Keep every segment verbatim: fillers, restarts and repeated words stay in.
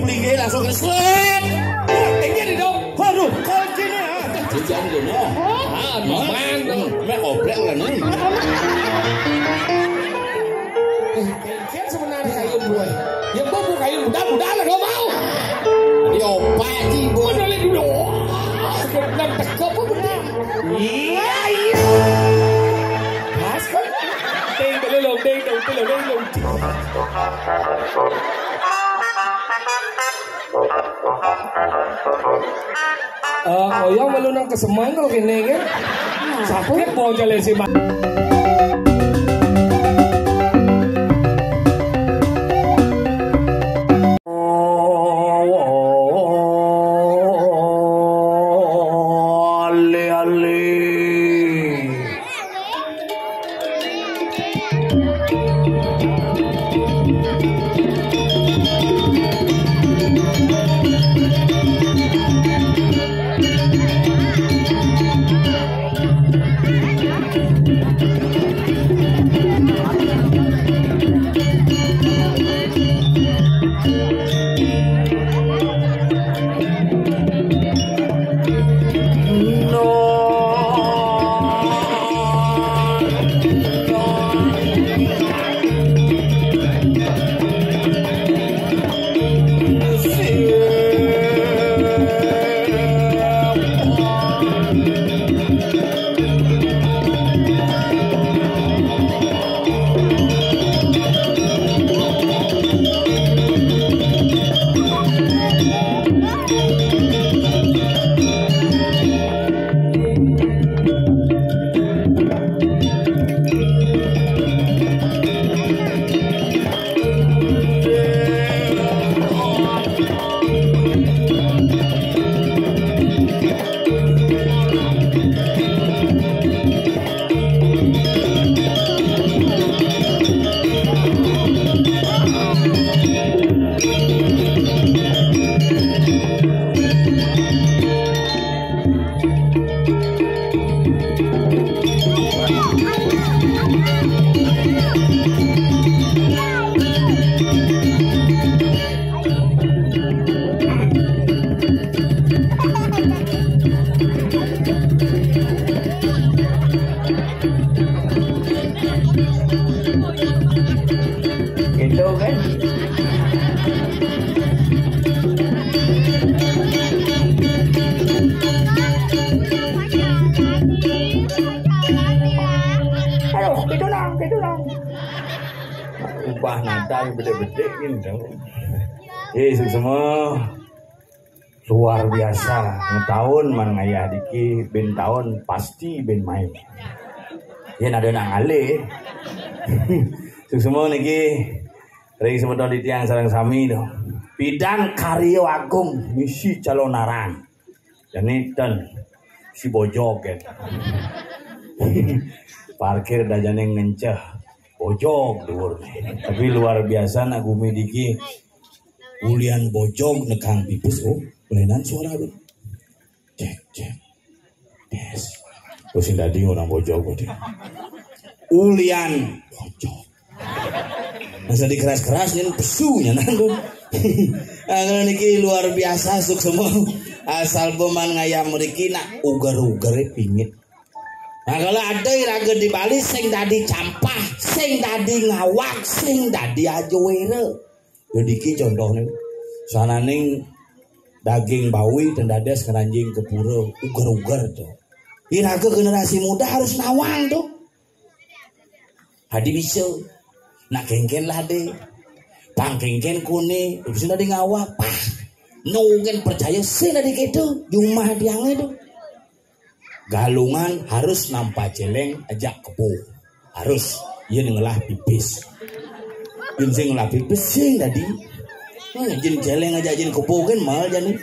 Tinggi langsung keslet. Tinggi di dong. Waduh, kalau gini ah. Jajan gini. Ah, maman. Mek goblok kan. Kan sebenarnya kayu buah. Ya gua mau kayu muda-muda lah gua mau. Dia opak sih, Bu. Gua udah lihat dulu. Wah, kena teko apa bener? Iya, iya. Pas kan? Ding, ding, ding, ding, ding, ding, ding. Eh, oyong melu nang kesemang kalau kene kan. Sakit bocah lesi, Mak. Ale, ale. Gitu kan? Aduh, gitu dong, gitu dong. Ubah nada yang bedek-bedek gitu. Eh, semua luar biasa. Ngetaun man ngayah diki, bin taun pasti bin main. Ya, nada nak ngalih. Semua niki ring semeton titiang sareng sami to. Pidan karya agung misi calonarang. Jani ten si bojog kan. Parkir dah jani ngenceh. Bojog dhuwur. Tapi luar biasa nak gumi diki. Ulian bojog nekang pipis, oh, belenan suara tu. Cek, cek. Tes. Terus sing dadi orang bojog berarti. Ulian bojog. Masa dikeras-keras nyen pesu nyen aku. Nah, kalau niki luar biasa suksema. Asal peman ngayam mriki nak uger-ugere pingit. Nah, kalau ada iraga di Bali sing dadi campah, sing dadi ngawak, sing dadi ajawera. Yo diki contohne. Sananing daging bawi dan dadas ngeranjing ke pura uger-uger to. Iraga generasi muda harus nawang to. Adi bisa. Nak kengken lah de. Pang kengken kone, terus dadi ngawak. Pah. Nungen percaya sing dadi keto, jumah tiange to. Galungan harus nampa celeng ajak kebo. Harus. Yen ngelah pipis. Yen sing ngelah pipis sing dadi. Hmm, yen celeng ajak yen kebo kan mal jani.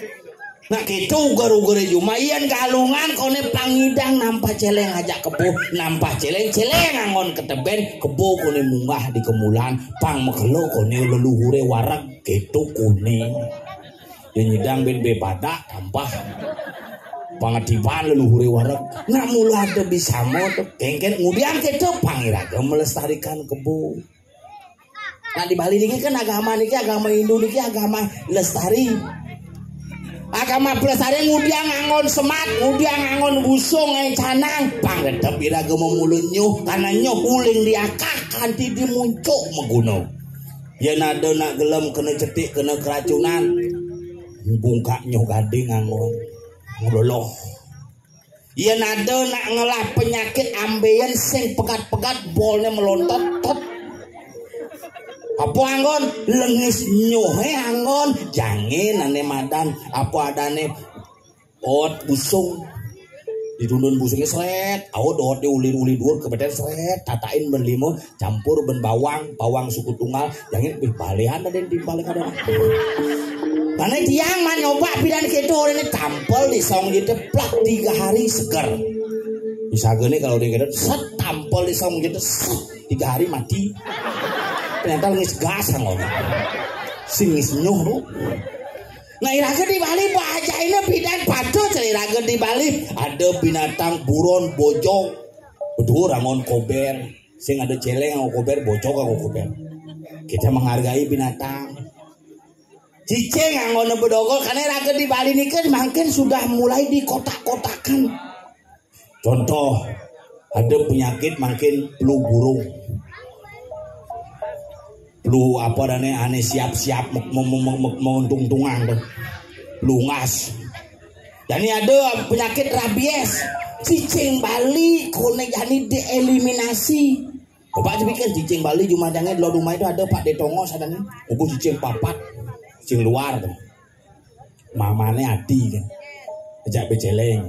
Nah, keto uger-ugere jumah yen Galungan kone pangidang nampa celeng ajak kebo, nampa celeng, celeng anggon keteben, kebo kone munggah di kemulan, pang makelo kone leluhure wareg, keto kone. Yen nyidang ben bebadak, tampah. Pangetiban leluhure wareg. Nak mula ada bisamo to, kengken ngudian keto pang iraga melestarikan kebo. Nah, di Bali niki kan agama niki, agama Hindu niki agama lestari. Agama pelestari ngudiang anggon semat, ngudiang anggon busung, anggon canang, pang tetep iraga mamula nyuh, karena nyuh uling diakah kanti dimuncuk maguna. Yen ada nak gelem kena cetik, kena keracunan, bungkak nyuh gading anggon ngeloloh. Yen ada nak ngelah penyakit ambeien sing pegat-pegat, bolne melontot, tot. Apa anggon? Lengis nyuhe anggon. Jangin ane madan. Apa adane? Ot busung. Didundun busungnya sret. Aut ot diulir-ulir dhuwur kebeten sret. Tatain ben lima, campur ben bawang, bawang suku tunggal. Jangin, wih, balihan ada yang timbal kadang. Karena tiang mah nyoba pidan gitu, orang ini tampel di saung gitu, plak, tiga hari seger. Misalnya nih, kalau dia gitu, set, tampel di saung gitu, set, tiga hari mati. Ternyata ngis gas anggon. Sing ngis nyuh tuh. Nah, iraga di Bali bahajaina pidan, patuh cari iraga di Bali. Ada binatang buron, bojog, bedur anggon kober. Sing ada celeng anggon kober, bojog anggon kober. Kita menghargai binatang. Cicing anggona bedogol, karena iraga di Bali nika mangkin sudah mulai dikotak-kotakan. Contoh, ada penyakit mangkin flu burung. Flu apa adane, ane siap-siap me-, me-, me-, me-, menguntung-tungang tuh. Flu ngas. Dan ini ada penyakit rabies. Cicing Bali kone jani dieliminasi. Bapak pikir cicing Bali jumadange di luar rumah itu ada Pak Detongo sana nih. Ngubu cicing papat, cicing luar tuh. Mamane ati kan. Ajak beceleng.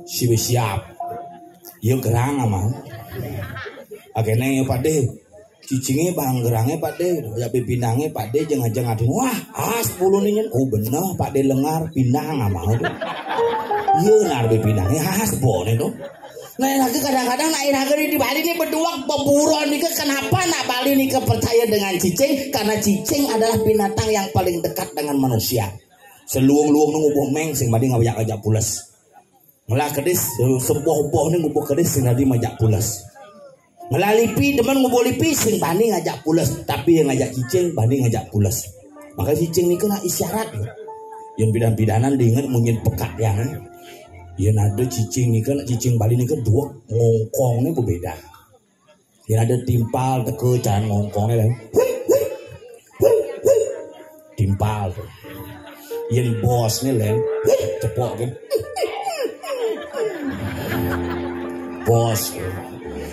Si wis siap. Yo gerang ama. Akhirnya ya Pak De. Cicinge bang gerange Pak De. Ajak bepindange Pak De, jeng ajeng ati. Wah, as bulu nih. Oh bener Pak De lengar pindang ama. Iya nar bepindange as bone tuh. Nah, lagi kadang-kadang nak iraga di Bali ini berdua beburon nih, kenapa nak Bali ini percaya dengan cicing? Karena cicing adalah binatang yang paling dekat dengan manusia. Seluung-luung nu ngubuh meng sing bani ngajak-ngajak pules. Ngelah kedis, seboh-boh ni ngubuh kedis sing tadi majak pules. Ngelah lipi, demen ngubuh lipi sing bani ngajak pules. Tapi yang ngajak cicing, bani ngajak pules. Maka cicing ni kena isyarat. Yang pidan-pidanan diingat munyin pekat yang. Yang ada cicing ni kena, cicing Bali ni kena dua ngongkong ni berbeda. Yang ada timpal teka jangan ngongkong ni kan. Timpal tu. Yang bos ni kan. Cepok kan. Bos.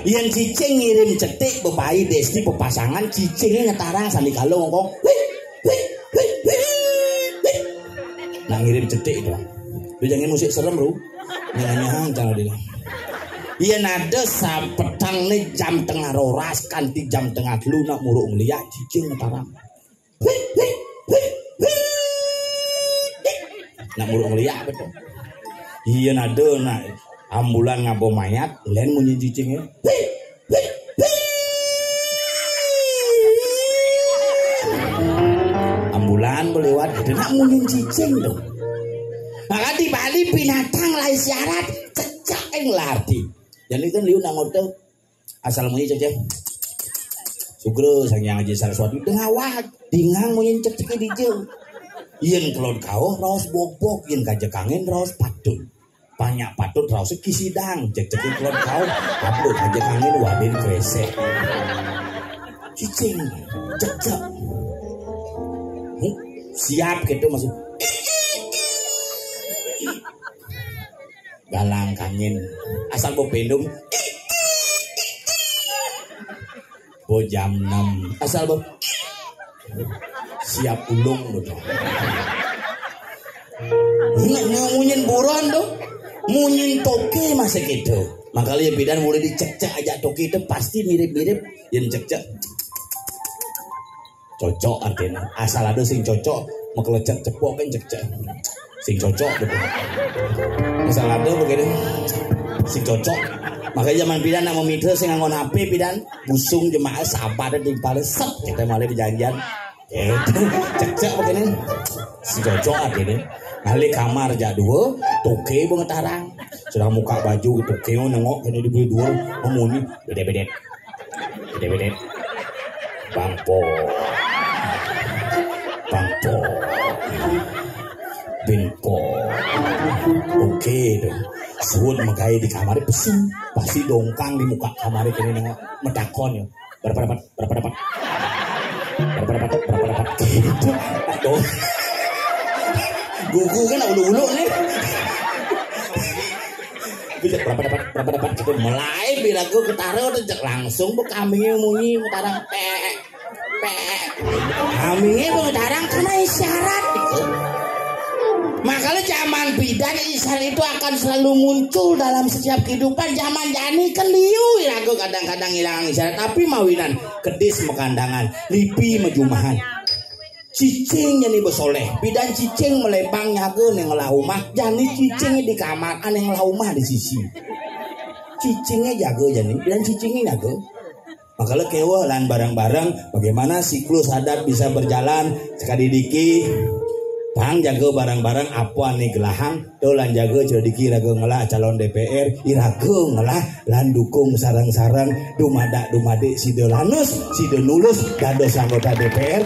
Yang cicing ngirim cetik bebai desti bepasangan, cicingnya ngetarang sambil kalau ngongkong. Nak ngirim cetik tu. Lu jangan musik serem, Bro. Nyahang cara dia. Iya nada sapetang ni jam tengah roras kanti jam tengah telu nak muruk ngeliat cicing ngetarang. Nak muruk ngeliat betul. Iya nada nak ambulan ngabo mayat, len munyi cicingnya. Ambulan berlewat, dia nak munyi cicing tu. Maka di Bali binatang lain syarat, cecak yang larti. Jadi kan liu nak ngotot, asal munyi cecek. Sugra Sang Hyang Aji Saraswati tengah wah, dingang munyi cecek di je. Yen kelon kawah raos bobok, yen kajek angin raos patut. Banyak patut raos kisidang, cecek kelon kawah, patut kajek angin wadin kresek. Cicing, cecek. Hmm, siap gitu masuk. Galang kangin. Asal bo pendum. Bo jam enam. Asal bo siap ulung betul. Ini munyin buron tuh. Munyin toke masih gitu. Makanya bidan mulai dicek-cek aja toke itu pasti mirip-mirip yang cek-cek. Cocok artinya. Asal ada sing cocok, mekelecek cepok kan cek-cek. Sing cocok betul. Asal ada begini, sing cocok. Makanya zaman pidan nak memita sing nganggon H P pidan, busung jemaah sabar di paling set kita malah perjanjian. Eh, cek-cek begini. Sing cocok artinya. Balik kamar jak dua, toke bengetarang. Sedang muka baju toke nengok kena dibeli dua, memunyi, bede-bede. Bede-bede. Bangpo. Bangpo. Binpo. Oke tuh. Suwun megai di kamar pesu. Pasti dongkang di muka kamar ini nengok medakon ya. Berapa dapat? Berapa dapat? Berapa dapat? Berapa dapat? Gitu. Aduh. Gugu kan ulu-ulu nih. Bisa berapa dapat? Berapa dapat? Gitu. Mulai bila gue ketara udah cek langsung bu kambingnya munyi ketara. Pek. Pek. Kambingnya bu ketara karena isyarat. Makanya zaman bidan isyarat itu akan selalu muncul dalam setiap kehidupan. Zaman jani kan liu iraga kadang-kadang hilang isyarat, tapi mawinan kedis makandangan, lipi majumahan. Cicing jani besoleh, bidan cicing melebang nyaga ning ngelah umah, jani cicing di kamar, ane ngelah umah di sisi. Cicingnya jaga jani, bidan cicingnya jaga. Makala kewa lan bareng-bareng, bagaimana siklus adat bisa berjalan. Sekali diki, pang jaga bareng-bareng apa ane gelahang, to lan jaga cediki raga ngelah calon D P R, iraga ngelah lan dukung sareng-sareng dumadak-dumadik sida lanus, sida nulus dados anggota D P R.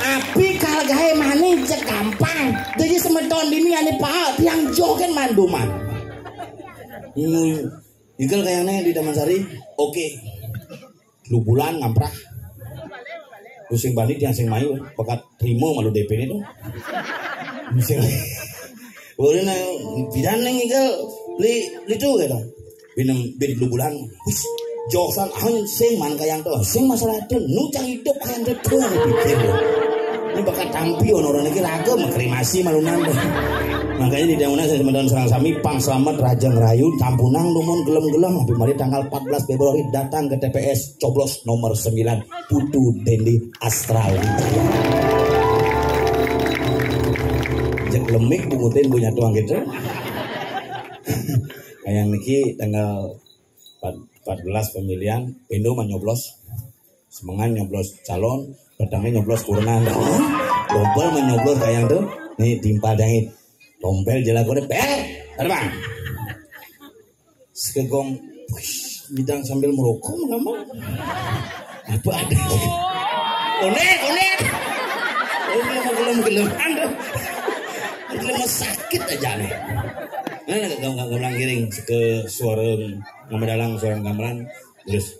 Api kal gae mani cek gampang. Jadi semeton dini ane paal tiang joh kan manduman. Hmm. Igal kayaknya di Taman Sari, oke. Lu bulan ngamprah. Lu sing bani tiang sing mayu, bakat terima malu D P ini tuh. Sing boleh na bidan neng igal li li tuh gitu. Binem bin lu bulan. Hus, josan ahun sing man kayang tuh, sing masalah tuh, nu cang hidup kayang tuh tuh dipikir. Ini bakat tampi orang lagi raga mah kremasi malunan tuh. Makanya di daunnya saya semeton serang sami pang selamat raja ngerayu tampunang lumun gelem-gelem habis mari tanggal empat belas Februari datang ke T P S coblos nomor sembilan Putu Dendi Astral. Cek lemik bungutin punya tuang gitu. Kayak niki tanggal empat, empat belas pemilihan Indo mah nyoblos. Semengan nyoblos calon, petangnya nyoblos kurenan. Dompel mah nyoblos kayak tuh. Nih timpal dangit. Dompel jelagone pel. Terbang. Sekegong bidang sambil merokok nama apa ada onek onek onek mau gelem gelem anda gelem sakit aja nih nah nggak nggak nggak giring ke suara ngemedalang suara gamelan terus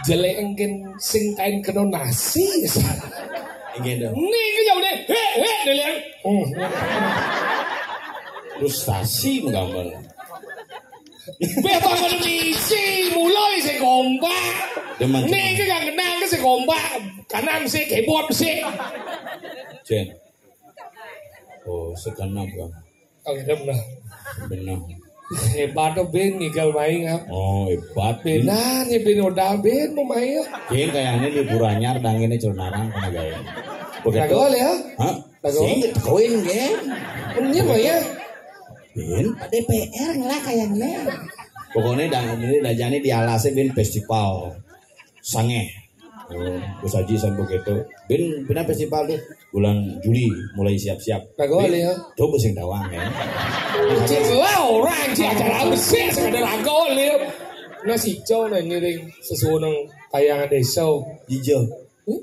Jelek engkin sing kain kena nasi. Inggih, Dok. Niki ya udah, hek, hek, dilihat. Hmm. Frustasi menggambar. Weh, bangun misi, mulai saya kompak. Demen. Niki kan kenal ke saya kompak. Kanan saya keyboard sih. Jen. Oh, segenap, Bang. Oh, iya, benar. Benar. Hebat tuh, Ben, ngigal main, ah. Oh, hebat. Benar, ya, Ben, udah, Ben, mau main, ah. Jen, kayaknya di Buranyar, dang ini celonarang, kena gaya. Begitu. Kagol, ya? Hah? Kagol. Sing, koin, Jen. Ini mah, ya. Ben, Pak D P R ngelah kayaknya. Pokoknya, dang, ini dajane di alasnya, Ben, festival. Sangeh. Oh, Gus Haji sampai gitu. Ben, pina festival tuh bulan Juli mulai siap-siap. Kagol, ya. Coba sing tawang ya. Cik, lah, orang, cik, acara apa sih? Sekadar kagol, ya. Nah, si Cong, nah, ngiring sesuatu nang kayangan desa. Hijau. Hmm?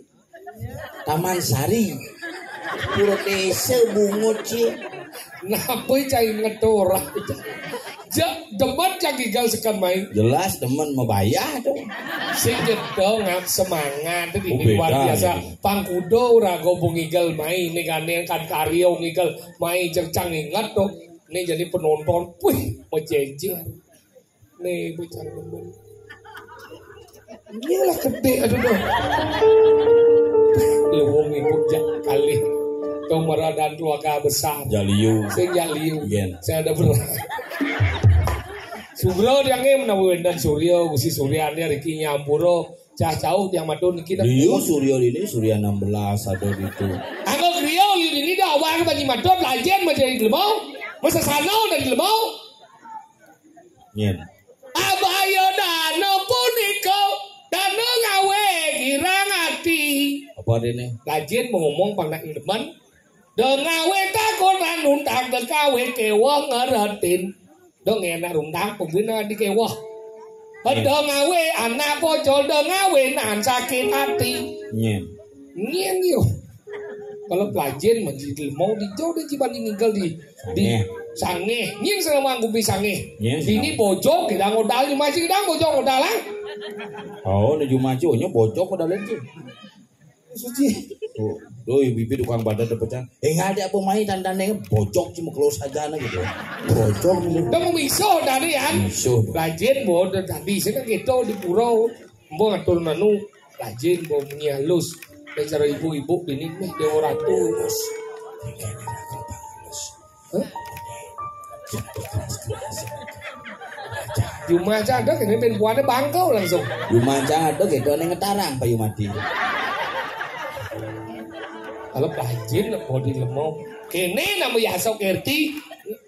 Taman Sari. Pura desa bungut, cik. Napa cai ngetora? Ja, demen cang ngigal sekan main. Jelas demen, mabayah tuh. Sing jedong, ngap semangat. Oh, ini luar beda biasa. Ini. Pangkudo ora gobo ngigal main. Ini kan, ini kan karyo ngigal main, cang, cang inget tuh. Ini jadi penonton. Wih, mejejer. Nih, bocah demen. Iyalah gede, aduh, tuh. Lu wong ibu jak kali. Tuh meradan keluarga besar. Jaliu. Sing Jaliu. Yen. Saya ada berat. Sugro yang em nawi dan Suryo, Gusti Suryani, Riki Nyampuro. Cah cauh yang matur niki dah. Liu Suryo ini, Surya enam belas ada gitu. Anggo griya liu ini dah, awak bani matur, lajen macam di lemau. Masa sana dari lemau. Nyen. Abaya dana punika, dana ngawe girang ati. Apa dene? Rajin ngomong pang nek demen. Do ngawe takonan untak, do gawe kewah ngeretin. Do ngenak runtak pembina di kewah. Nyen. Do ngawe anak bocor, do ngawe nan sakit ati. Nyen. Nyen yo. Kalau pelajin masih mau dijauh deh, ciban ninggal di, di Sangeh. Sangeh. Nyen sama nggupi Sangeh. Nyen, ini sama. Bojok, kita ngodal, masih kita bojok ngodal, ah. Oh, nuju maju, nya bojok ngodal aja. Suci. Tuh, tuh, ibu-ibu tukang padat pecah. Eh, nggak ada apa main, tandanya bojok cuma keluar saja, nah, gitu. Bojok gitu. Kamu miso tadi, ya? Miso. Pelajin, bodoh tadi, sini kita di pura. Mbok atur anu, rajin, mbok muni halus. Nek cara ibu-ibu dini meh dewa ratu. Hah? Cuma aja ada kene ben buane bangkau langsung. Cuma aja ada gitu, ning ngetarang payu mati. Kalau rajin, bodi lemong. Kene nama ya sok R T,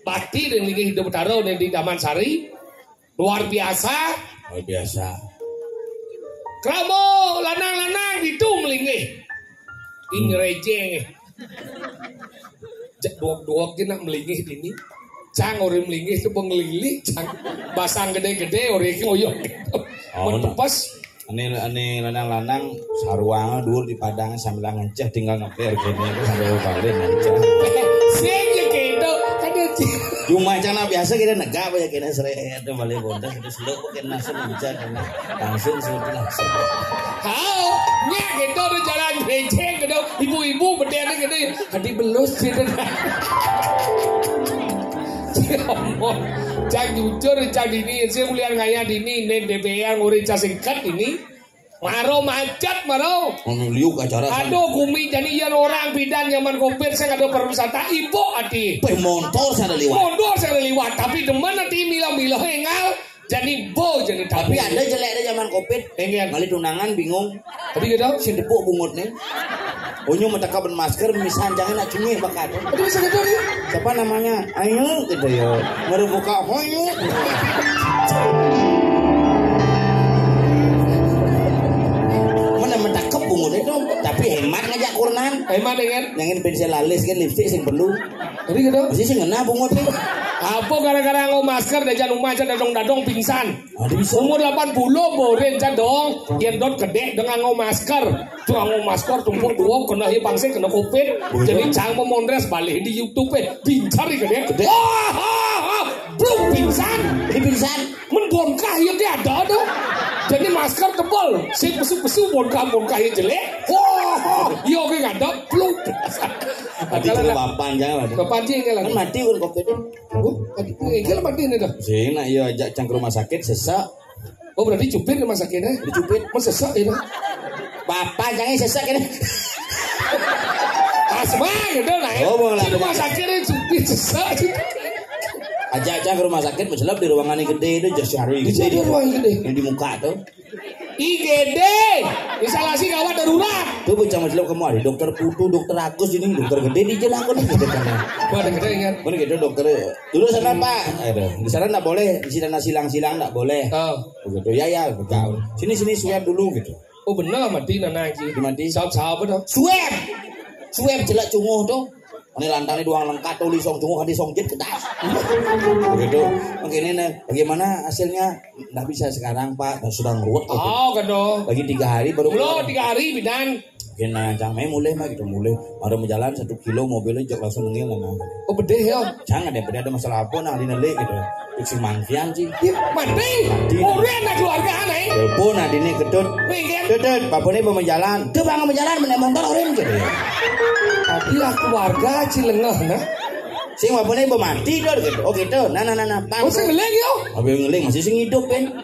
bakti dan lagi hidup taro dan di Taman Sari. Luar biasa. Luar biasa. Krama lanang-lanang itu melinggih. Ini Hmm. Rejeng. Cek duok-duok ki nak melinggih ini. Cang ori melinggih itu pengelili, cang. Basang gede-gede ori ki oyok. Oh, mun nah. Tepes. Ini, ini lanang-lanang saruang dur di padang sambil ngeceh tinggal ngeper gini itu sambil balik ngeceh. Sing ya gitu. Kan dia Cuma cana biasa kita negak aja kena seret balik bontas itu seluk kena semenjak kena langsung seperti langsung. Hao, nya gitu udah jalan becek gitu, ibu-ibu bedene gitu, hati belus gitu. Cang jujur, cang dini, saya kuliah ngaya dini, nen D P R nguri cah singkat ini. Maro macet, maro. Anu liuk acara sana. Aduh, gumi jadi iya orang bidan nyaman covid, saya ada pariwisata, ibu ati. Peh montor saya ada liwat. Montor saya ada liwat, tapi demen ati milah-milah engal, jadi bo jadi Tapi tapi. Ada jelek ada zaman covid. Enggak. Kali tunangan bingung. Tapi gitu. Sing tepuk bungut nih. Unyu metekap masker, misan jangan nak cungih bakat. Tapi bisa gitu nih. Siapa namanya? Ayo gitu ya. Baru buka hoyo. Mana mentakep bungut itu, tapi hemat ngajak kurnan. Hemat ya kan? Yang ini pensil alis kan lipstick sing perlu. Jadi gitu. Mesti sing ngena bungut nih. Apa gara-gara nggo masker, dejan rumah aja dadong-dadong pingsan. Aduh, bisa. Umur delapan puluh borin aja dong. Yang dot gede dengan nggo masker. Tuh nggo masker tumpuk dua kena hi bangsa kena covid. Betul. Jadi cang memondres balik di YouTube eh. Pincar ya gede. Gede. Wah, ha, ha. Belum pingsan. Ini pingsan. Mendongkah ya dia ada tuh. Jadi masker tebel, sing pesu-pesu, bongkah-bongkah yang jelek. Wah, yo ke ngadep, plup. Mati kalau bapan jangan. Bapan sih kan mati kan covid. Oh, mati. Ini mati ini dah. Sih, nak yo ajak cang ke rumah sakit, sesak. Oh, berarti cupir rumah sakitnya? Dicupir. Mau sesak ini. Bapak jangan sesak ini. Asma gitu lah. Oh, mau lah. Rumah sakitnya cupir sesak. Ajak cang ke rumah sakit, mencelap di ruangan yang gede itu, jersey hari. Di sini ruang gede. Yang di muka tuh. I G D, instalasi gawat darurat. Tuh bocah mencelap kamu ada dokter putu, dokter Agus ini, dokter gede di jalan aku nih gitu kan. Wah, ada gede ingat. Mana gitu dokter? Dulu sana Pak, aduh, di sana nggak boleh, di sana silang-silang nggak boleh. Oh. Begitu ya ya, betul. Sini sini swab dulu gitu. Oh benar mati nana aja. Mati. Sahab sahab dong. Swab, swab jelek cunguh tuh. Ini lantangnya doang lengkap tuh, lisong cunguh, di song jet kedas. Begitu. Oke ini nih, bagaimana hasilnya? Nggak bisa sekarang Pak, sudah ngeruwet. Oh, gitu. Lagi tiga hari baru. Belum tiga hari bidan. Kena cang main mulai mah gitu mulai. Baru menjalan satu kilo mobilnya jok langsung ngil nah. Oh bedeh ya. Jangan deh, bedeh ada masalah apa nah di nele gitu. Fiksi mangkian sih. Mati. Mati. Udah anak keluarga aneh. Telepon nah dini ketut. Minggir. Ketut, bapak ini mau menjalan. Tuh bang mau menjalan menaik motor orang gitu. Tapi lah keluarga cilengah nah. Sing bapak ini mau mati tuh gitu. Oh gitu. Nah nah nah nah. Oh sing ngeling yo. Habis ngeling masih sing hidup kan.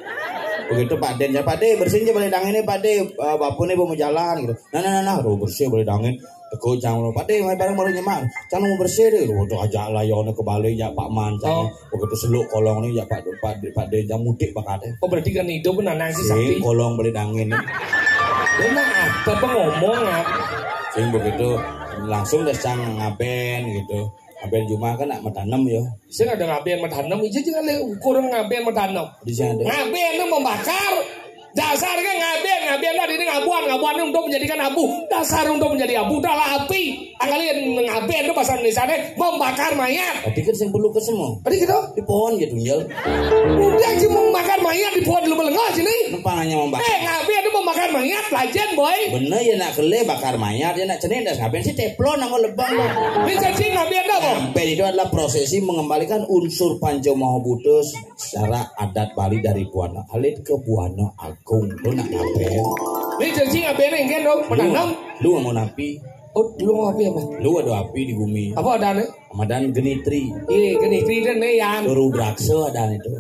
Begitu Pak Den ya Pak De bersihin aja balik dangin ini Pak De. Eh, bapak ini mau jalan gitu. Nah nah nah nah, aduh bersih balik dangin. Teko cang lo Pak De, mai bareng baru nyemak. Cang mau bersih deh. Waduh ajak lah yo ne kebalik ya Pak Man cang. Oh. Begitu seluk kolong nih ya Pak Pak Pak De jang mudik bakate. Oh berarti kan hidup kan anak si Sing sapi. Kolong balik dangin. Dia nak apa pengomong ah? Sing begitu langsung dah cang ngaben gitu. Ngaben Jumat kan nak matanem ya. Sing ada ngaben matanem, ija jangan le kurang ngaben matanem. Di sana ada. Ngaben itu membakar. Dasar kan ngaben, ngaben lah ini ngabuan, ngabuan ini untuk menjadikan abu. Dasar untuk menjadi abu, dah lah api. Anggalin ngaben itu bahasa Indonesia deh, membakar mayat. Tadi kan sing perlu ke semua. Tadi gitu? Di pohon ya tunjel. Udah sih membakar mayat di pohon lu melengah sini. Numpang hanya membakar. Eh, ngaben itu membakar mayat, lajen boy. Bener ya nak kele bakar mayat ya nak cening das ngaben sih teflon sama lebang lo. Ini janji ngaben dah boy. Ngaben itu adalah prosesi mengembalikan unsur Panca Maha Buddha secara adat Bali dari Buana Alit ke Buana Agung. Lu nak ngapain? Ini janji ngapain ini kan dong? Menanam. Lu mau napi? Oh, lu mau api apa? Lu ada api di bumi. Apa ada nih? Ramadan genitri. Iya, genitri itu nih yang. Rudraksa ada itu.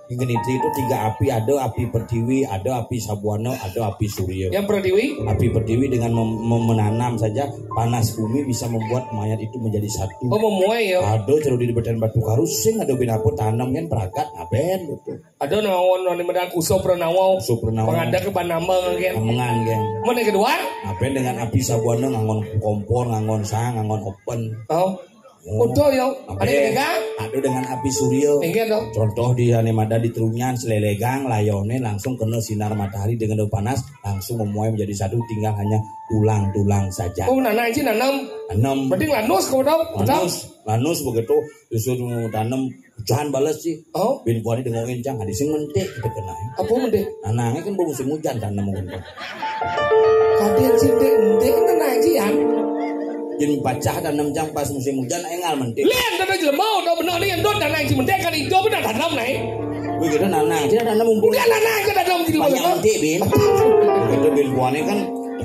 Genitri itu tiga api, ada api pertiwi, ada api sabuana, ada api surya. Yang pertiwi? Api pertiwi dengan mem- mem- menanam saja panas bumi bisa membuat mayat itu menjadi satu. Oh, memuai ya. Ada cerudi di badan batu karus sing ada binapa tanam kan peragat ngaben gitu. Ada nawon nani medan kusop nawon. Kusop nawon. Pengadak ke banambang kan. Amengan kan. Mana kedua? Ngaben dengan api sabuana ngangon kompor, ngangon sang, ngangon open. Oh. Udah ya. Ada yang pegang? Ada dengan api surya. Enggak dong. Contoh di ane mada di Trunyan selelegang layone langsung kena sinar matahari dengan panas langsung memuai menjadi satu tinggal hanya tulang-tulang saja. Oh, nana aja nanam. Enam. Penting lanus kau tahu. Lanus, lanus begitu disuruh tanam hujan balas sih. Oh. Bin kuani dengokin cang ada sing mentik kita kena. Apa mentik? Nanangnya kan baru musim hujan tanam mungkin. Kadin sing dek ndek tenan jian. Yen pacah tanam cang pas musim hujan engal mentik. Lian tenan jelema udah benar ni endut dan nang mentik kan hidup udah tanam nai. Wih kita nanang, kita tanam mumpung. Udah nanang kita tanam di banyak mentik bin. Kita bin kuane kan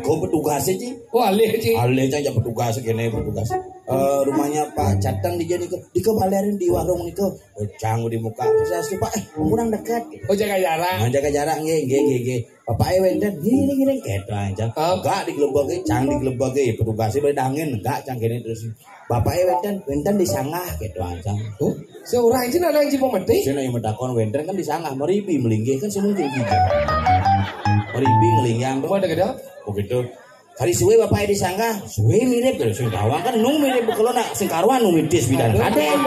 kau petugas aja. Oh alih aja. Alih aja petugas kene petugas. Eh, rumahnya Pak Cateng di jadi ke di kebalerin di warung itu. Oh, cang di muka. Saya sih Pak, eh, kurang dekat. Oh jaga jarak. Nah, jaga jarak nggih nggih nggih nggih. Bapak e wenten, gini gini gitu aja. Enggak digelebok e, cang digelebok e, petugas e beda angin, enggak cang gini terus. Bapak e wenten, wenten disanggah gitu aja. Oh, seorang aja ada yang cipok mati. Sini yang mentakon wenten kan disanggah, meribi melinggih kan semua gitu. Meribi ngelingyang tuh. Ada gede? Begitu. Kali suwe bapak e disanggah, suwe mirip gitu. Sing tawang kan nu mirip kalau nak sing karuan nu mitis bidan. Ada yang.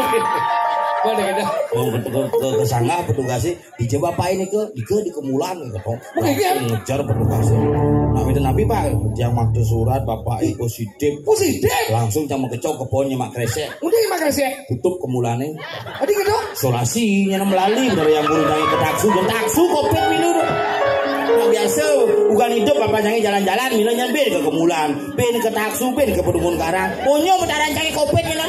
Ada gede? Mau ke, ke, ke, ke sanggah petugas e. Ija bapak ini ke, ika di kemulan gitu. Oke, iya. Langsung ngejar petugas. Nah, itu nabi Pak, yang waktu surat bapak ini positif. Positif? Langsung sama kecok ke pohonnya Mak Kresek. Udah ya Mak Kresek? Tutup kemulane. Tadi gitu? Isolasi, nyana melali, dari yang bulu dari ke taksu, dan taksu covid milu. Nah, biasa, bukan hidup bapak jangan jalan-jalan, milu nyambil ke kemulan. Bin ke taksu, bin ke pedungun karang. Onyo betaran cari covid milu.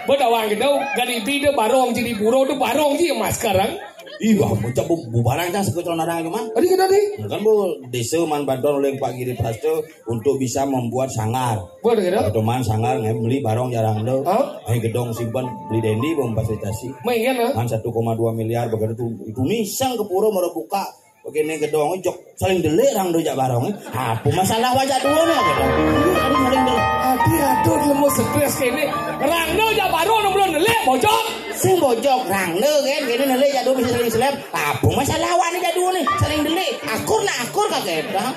Bedawang gitu, gani bida barong jadi buro tu barong je masker kan. Ih, wah, bocah bu, bubaran kan sekolah narang cuman. Tadi kita di. Kan bu desa man bantuan oleh Pak Giri Prasto untuk bisa membuat sanggar. Buat gitu. Teman sanggar nggak beli barong jarang lo. Hah? Ayo gedong simpan beli dendi mau fasilitasi. Main kan? Man satu koma dua miliar begitu tuh. Itu misang ke pura mau buka. Oke, ini gedong jok saling delik orang do jak barong. Apa masalah wajak dua nih? Aduh, saling delik. Adi aduh lemu stres kene. Rangno jak barong belum delik bocok. Sing bocok rangno kan kene delik jak dua bisa saling seleb. Apa masalah awak ni jak dua ni? Saling delik. Akur nak akur kagak dah.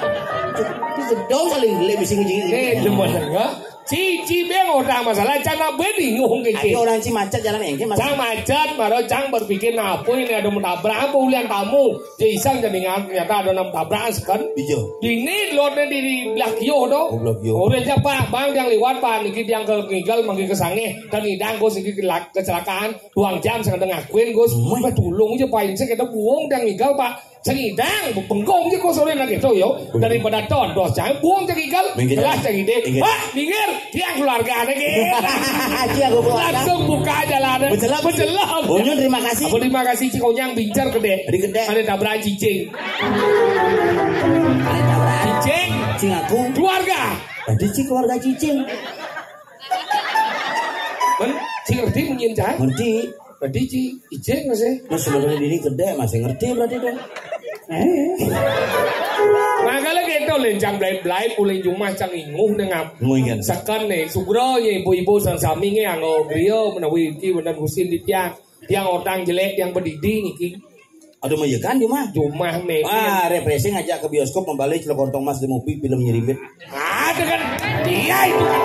Di gedong saling delik bisa ngejing. Eh, lemu enggak? Cici beng orang masalah cana beni ngomong kece. Ayo orang ci macet jalan engke mas. Cang macet, baru cang berpikir nah apa ini ada menabrak apa ulian tamu. Jadi isang jadi ngat ternyata ada enam tabrak sekan. Ijo. Dini lotnya di, di belah kio do. Oh, belah kio. Orang siapa bang yang lewat pak niki yang ke ngigal manggil ke sange dan idang kos iki kelak- kecelakaan tuang jam sangat ngakuin gus. Wah tulung aja paling saya kita buang dan ngigal pak. Sengidang, bengkong je kau sore nak gitu yo. Daripada ton, dos jangan buang cang igal. Minggir. Jelas cang ide. Minggir. Pak, minggir. Tiang keluarga ada ke. Aji aku keluarga. Langsung buka jalan. Bejelap. Bejelap. Unyun terima kasih. Aku terima kasih cik onyang bincar gede. Gede. Ada tabrakan cicing. Ada tabrakan. Cicing. Cing aku. Keluarga. Tadi cik keluarga cicing. Men, cing ngerti munyin cah? Ngerti. Tadi cik ijing masih. Mas sebenarnya dini gede masih ngerti berarti dong. Eh. Makanya gitu lencang belait-belait uling jumah cang inguh nengap. Mungkin. Sekan nih, sugro ya ibu-ibu sang sami nge anggo griyo menawi iki bener gusin di tiang. Tiang otang jelek, tiang bedidi niki. Aduh meyekan jumah. Jumah me. Wah, refreshing aja ke bioskop membalik celok kontong mas di movie film nyerimbit. Ada kan? Iya itu kan.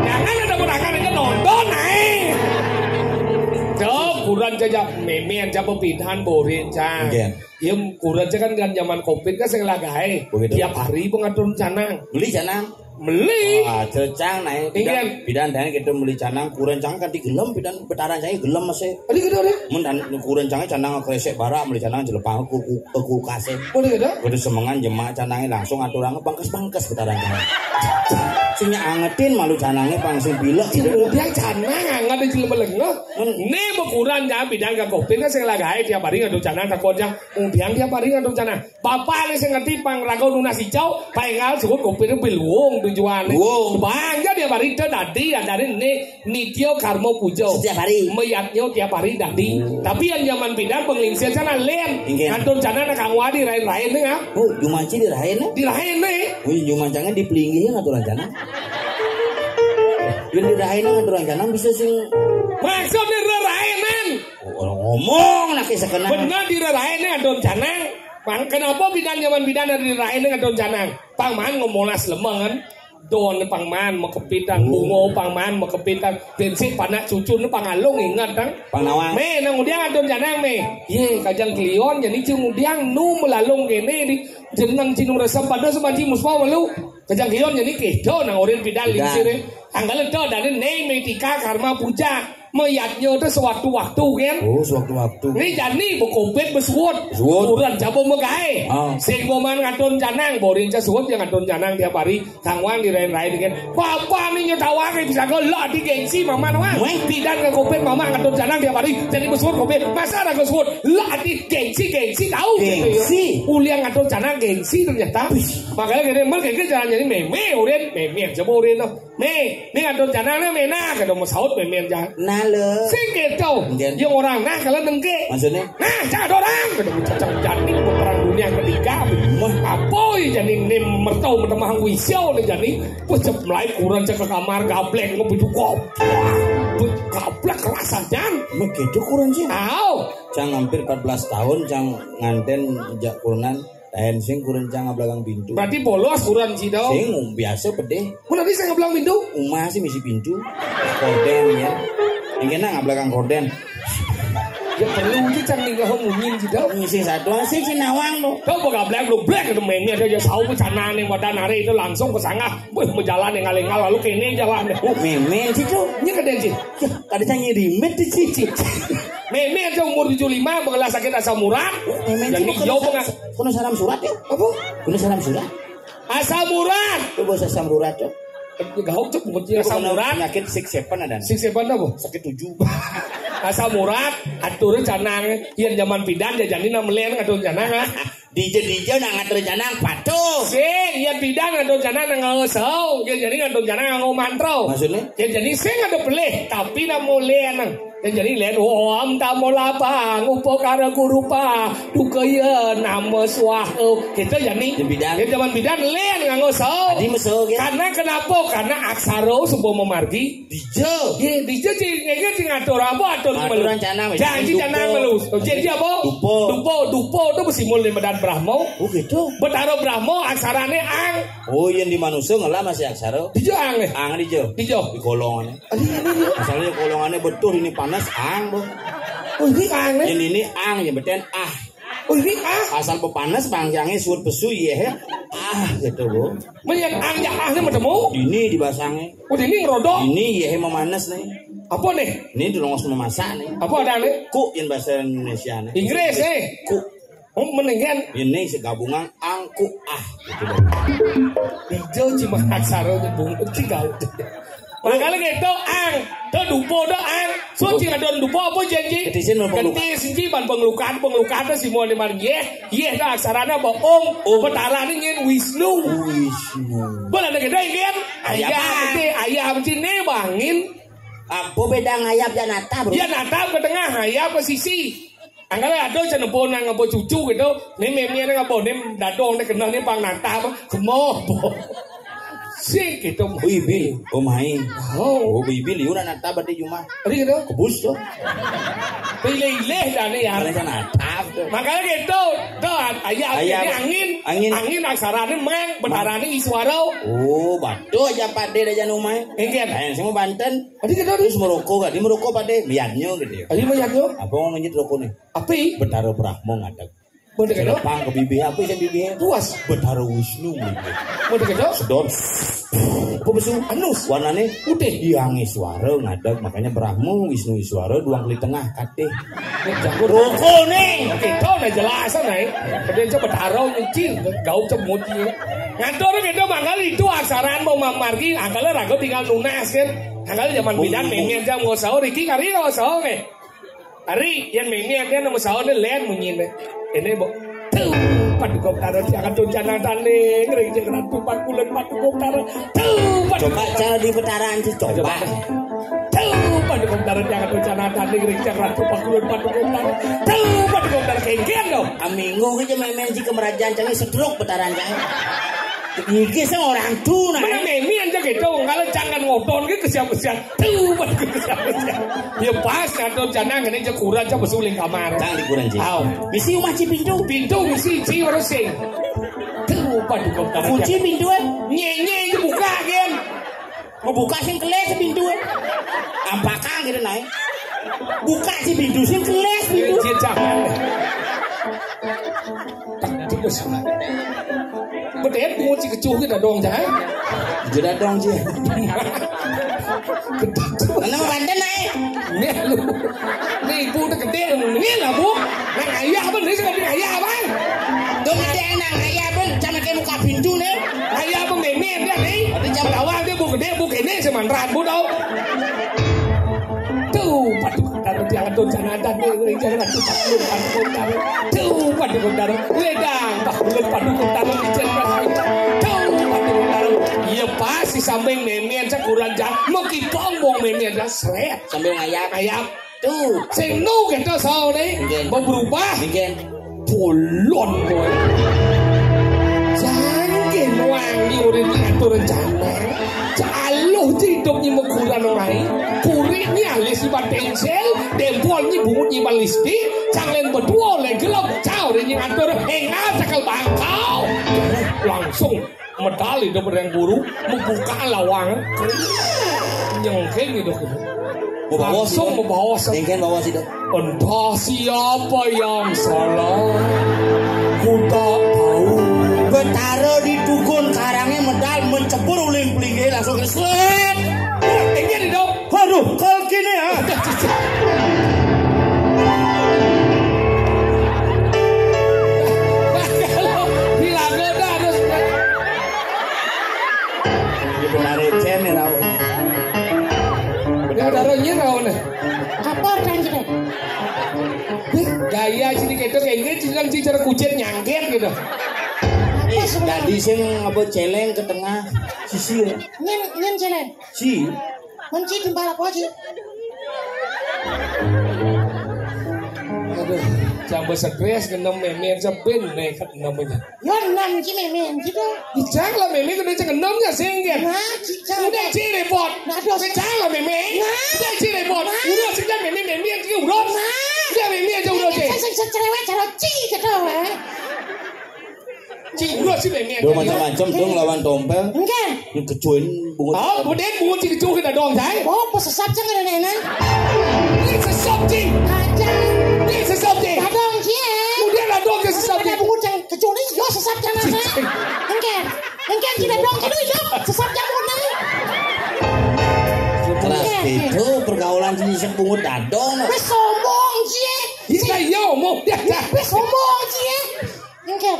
Jangan ada murakan aja nonton naik. Jawab kurang aja meme aja pepindahan borin cang. Iya. Iya kurang aja kan kan zaman covid kan saya lagae. Begitu. Tiap hari pengatur canang. Beli canang. Beli. Wah, cecang naik. Iya. Bidan dan kita beli canang kurang canang kan digelem bidan betaran saya gelem masih. Tadi gitu deh. Mun dan kurang canang canang kresek barak beli canang jelepang ku ku- ke kulkas. Boleh gitu. Kudu semengan jemak canangnya langsung aturannya pangkes-pangkes betaran canang. Sing angetin malu canangnya pang sing pilek gitu. Dia canang nggak ada jelema lengah. Ini ukuran ya bidan ke covid kan saya lagae tiap hari ngatur canang takutnya. Kemudian tiap hari ngatur canang. Bapak ni sing ngerti pang raga nunas ijau, paingal suhut kopi ni biluung tujuan ni. Luung. Bangga dia bari te dadi ya dari ni nitya karma puja. Setiap hari. Mayatnya tiap hari dadi. Tapi yang zaman pindah penglingsir sana len. Inggih. Ngantun sana nak kang wadi rain-rain ni ah. Oh, jumanci dirain eh? Dirain ni. Oh, jumancangan di pelinggih ngantun sana. Yang dirain ngantun sana bisa sing. Maksudnya rerainan. Oh, ngomong laki sekenang. Benar dirain ni ngantun sana. Pang, kenapa bidan zaman bidan ada di rain dengan don janang? Pangman ngomolas lemengan. Don pangman mekepitan bungo pangman mekepitan. Bensin panak cucun pangalung ingat dang. Pangnawang. Me nang udiang adon janang me. Ye kajang kelion jadi cing udiang nu melalung kene di jenang cinu resem pada semanci musma malu. Kajang kelion jadi kedo nang orin bidan lingsir. Anggal do dani ne metika karma puja. Mayatnya tu sewaktu-waktu kan. Oh, sewaktu-waktu. Ni jani bekopit besuut. Besuut. Uran jabo megai. Ah. Sing boman ngadon janang, borin ja suut yang ngadon janang tiap hari. Kangwang dirain-rain kan. Papa ni nyetawa ke bisa ke lah di gengsi mama nama. Weh. Bidan ke kopit mama ngadon janang tiap hari. Jadi besuut kopit. Masa ada kesuut? Lah di gengsi gengsi tahu. Gengsi. Uliang ngadon janang gengsi ternyata. Makanya gini, mal gengsi jangan jadi meme urin, meme aja borin lah. Nih, nih ngadon janang nih mena kada mau saut memen jangan. Nah le. Sing gitu. Yang orang nah kalau dengke. Maksudnya? Nah, jangan orang kada mau cacang janing perang dunia ketiga. Mah apa ya janing nih mertau bertemu hang wisio nih janing. Wah cep mulai kurang cek ke kamar gablek ngopi duko. Gablek kerasan jan. Mah gitu kurang sih. Au. Cang hampir empat belas tahun cang nganten jak kurunan. Lain sing kurencang belakang pintu. Berarti polos kurang sih dong. Sing biasa pedih. Mun tadi saya ngeblang pintu. Uma sih misi pintu. Korden ya. Yang kena nggak belakang korden. Ya perlu aja cang nih kalau mungkin sih dong. Misi satu sih cinawang lo. Kau bakal black lo black itu mainnya ada aja sau bencana nih wadah nari itu langsung ke sana. Wih, berjalan yang ngalengal lalu kene jalan. Oh, memen sih tuh. Ini kada sih. Ya, kada cang ngirimit tuh sih. Meme aja umur tujuh lima bakal sakit asam urat. Memen sih. Jadi bukan yo sa- penga- Kuno salam surat ya? Apa? Kuno salam surat. Asam urat. Itu bahasa asam urat tuh. Gauk tuh bukan asam urat. Penyakit six seven ada. Six seven apa? Sakit tujuh. Asam urat, atur canang. Yén jaman pidan jajani nang melén ngatur canang, ah. Dija-dija nang ngatur canang patuh. Sing, yén pidan ngatur canang nang nganggo saha, yén jani ngatur canang nganggo mantra. Maksudnya? Yén jani sing ada pelih, tapi nang melén. Yén jani lén, Om Tamo Labang, Upakara Gurupa, Dukaya Nama Swaha. Kita jani. Yén pidan. Yén jaman pidan lén nganggo saha. Adi mah saha, ya. Karena kenapa? Karena aksara suba mamargi. Dija. Yé, dija sing ngéngé sing ngatur apa atur. Ngaturan melu. Canang, janji dupa. Canang melu. Janji apa? Dupa. Dupa, dupa tu besimbol di Medan Brahma. Oh, gitu. Betara Brahma aksarané ang. Oh, yén di manusa ngelah masih aksara. Dija ang, eh? Ang dija. Dija. Di golongané. Aduh, aduh, aduh. Asalnya golongané betul ini panas ang, Bang. Oh, ini ang, eh? Yén ini ang, yén beten ah. Oh, ini ah. Asal pepanas bangcangé suut pesu, yé, ya. Ah, gitu, Bu. Mén yén ang ya ah né matemu. Ini dibasangé. Oh, ini ngerodok. Ini yé memanes nih. Apa nih? Ini dulungos memasak nih. Apa ada nih? Ku yén bahasa Indonesia nih. Inggris, eh. Ku. Oh, mendingan. Ini segabungan angku ah. Gitu dong. Hijau cuma aksara bungut sih gaul. Makanya gitu, ang. Tuh dupa dah, ang. Suci ngadon dupa apa janji? Ketisin apa luka? Ketis, janji ban penglukaan, penglukaan tuh si mau di mana? Yeh, yeh dah aksarana apa? Om. Om. Betarané nyén Wisnu. Wisnu. Boleh ada gede kan? Ayam. Ayam, ayam sini bangin. Apa beda ngayap ya nata, Bro? Ya nata ke tengah, ayam ke sisi. Angkala ada cenah bonang apa cucu gitu. Né mémiané apa né dadong né kena né pang nata apa? Gemoh. Sing gitu. Wih, Bil, omahe. Oh. Oh, Bil, Bil, liu nak nata berarti cuma. Tadi gitu. Kebus tuh. Pilih-pilih dah nih ya. Ada nata tuh. Makanya gitu. Tuh, ayam, ayam. Ini angin. Angin. Angin aksarané mang, betarané iswara. Oh, batu aja pade dah jangan omahe. Engken. Ayo, semua Banten. Adi kita terus merokok, adi merokok pada liatnya gitu ya. Adi mah liatnya. Apa mau ngenyit rokok nih? Api. Betara Brahma ngadeg. Mau dekat dong? Lepang ke bibir, apa sih bibir? Puas. Betara Wisnu bibir. Mau dekat dong? Sedot. Apa besu? Anus. Warnanya putih. Yang suara ngadeg, makanya Brahma, Wisnu suara, duang di tengah, katih. Rokok nih. Kita udah jelasan nih. Kemudian coba taruh nyicil, gaul cemut ya. Ngatur gitu, mangkal itu aksaraan mau mamargi, angkala raga tinggal lunas kan. Angkala zaman bidan mémian jam ngosau, Riki kari ngosau nih. Ari, yang mémian dia nama sahur nih, lén munyiné. Ini, Bu. Tuh, paduka utara diangkat tuh jangan tanding, ring jeng ratu pakulen paduka utara. Tuh, paduka. Coba cara di putaran sih, coba. Tuh, paduka utara diangkat tuh jangan tanding, ring jeng ratu pakulen paduka utara. Tuh, paduka utara kéngkén dong. Aminggu aja main-main si kemerajaan cangé sedruk putaran cangé. Iki sing orang tuh nah. Mana mémian aja gitu, kalau jangan ngoton gitu kesiap-kesiap. Tuh, pas gue kesana. Ya pas ngatur canang ini cek kurang coba suling kamar. Tang di kurang, Ci. Aw. Misi rumah Ci pintu. Pintu misi Ci harus sing. Tuh, pas gue kamar. Kunci pintu, eh. Nyenye itu buka kan. Mau buka sing keles pintu, eh. Ampakan gitu naik. Buka si pintu sing keles pintu. Cicak. Terus. Bedet mau cik kecuh kita dong, Cai. Jeda dong, Ci. Ana mah Banten ae. Nih lu. Nih ibu udah gede, nih lah, Bu. Nang ayah apa nih, seperti ayah apa? Tuh gede nang ayah pun sama kayak muka pintu nih. Ayah apa mémian dia nih? Ada jam awal dia Bu gede, Bu gede semanran Bu tau. Tuh, paduka utara diangkat tuh jangan ada nih, jangan ada tuh paduka utara. Tuh, paduka utara. Wedang, paduka, paduka utara, jangan ada. Tuh, paduka utara. Iya pas di samping mémian sakuran jan, mengkipong wong mémian jan, sret. Sambil ngayap. Ngayap. Tuh. Sing nu kita saone. Nggih. Mau berubah. Nggih. Bolon kowe. Jangke wangi urip ngatur rencana. Caluh hidup nyi meguran mai. Kurik nyi alis iban pensil, dempol nyi bungut nyi iban lipstik, canglen berdua oleh gelap, caur nyi ngatur engal cekel bangkau. Langsung medal hidup yang buru, membuka lawang. Nyengking hidup. Mau bawa sih, langsung mau bawa sih. Nengken bawa sih, Dok. Entah siapa yang salah, ku tak tahu. Betara di Tugun karangnya medal mencebur uling pelinggih langsung keslet. Ini di dong. Aduh, kalau gini ya. Di lagu dah harus. Ini benar ya, Cen, ya, tahu. Benar. Darahnya tahu nih. Apa kan Itu kayaknya cenah ci cara kucit nyangkit gitu. Eh, tadi sing apa celeng ke tengah sisi ya? Nyen, nyen celeng. Si. Kunci timpal apa sih? Aduh, jambé stres ngenem mémé sebin nekat namanya. Yo enam ci mémé gitu. Dicang lah mémé kudu cek ngenem ya sing ya. Nah, cicang. Udah ci repot. Nah, dos. Dicang lah mémé. Nah. Udah ci repot. Nah. Udah sing mémé mémé yang ci urus. Nah. Udah mémé aja udah ci. Sing cerewet cara ci gitu, eh. Ci urus si mémé. Yo macam-macam dong lawan tompel. Enggak. Yang kecuin bungut. Oh, kemudian bungut ci kecuin kita dong, say. Oh, pesesat sing ada nenek. Ini sesop ci. Aja. Ini sesop ci. Dadong ci. Kemudian dadong ci sesop ci. Ada bungut yang kecuin yo sesat yang mana? Enggak. Enggak kita dong gitu yo sesat yang mana? Keras gitu pergaulan ci sing bungut dadong. Wis sombong ci. Iya, iya, omong. Ya, ya. Wis sombong ci. Enggak.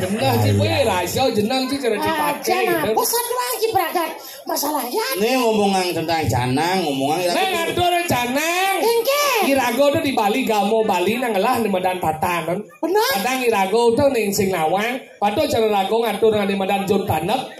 Bener ci, kowe ra iso jeneng ci cara dipakai. Aja, nah, gitu. Bosan doang ci berangkat. Masalahnya. Ini ngomongan tentang canang, ngomongan Nek ngatur canang. Enggak. Irago tuh di Bali, gamo Bali nang ngelah ning medan tatanan. Bener. Kadang irago tuh ning sing nawang, padha cara rago ngatur nang ning medan jun tanep.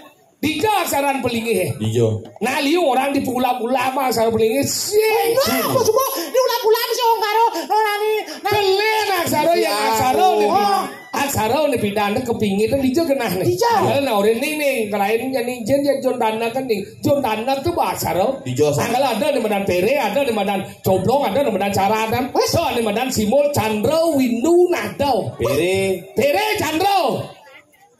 Dija aksaran pelinggih. Dija. Nah, liu orang di pula-pula apa aksaran pelinggih sih? Enggak, aku coba diulang-ulang sih orang karo orang ini. Nah, kelen aksara ya aksara nih. Oh. Aksara nih pindah nih kepingin tuh dija genah nih. Dija. Kalau nah orang ning ning kelain ya ning jen ya jun tanep kan nih. Jun tanep tuh bahasa ro. Dija. Nah, kalau ada di medan pere, ada di medan coblong, ada di medan cara dan. Wes. So, di medan simul candra windu nado. Pere. Pere candra.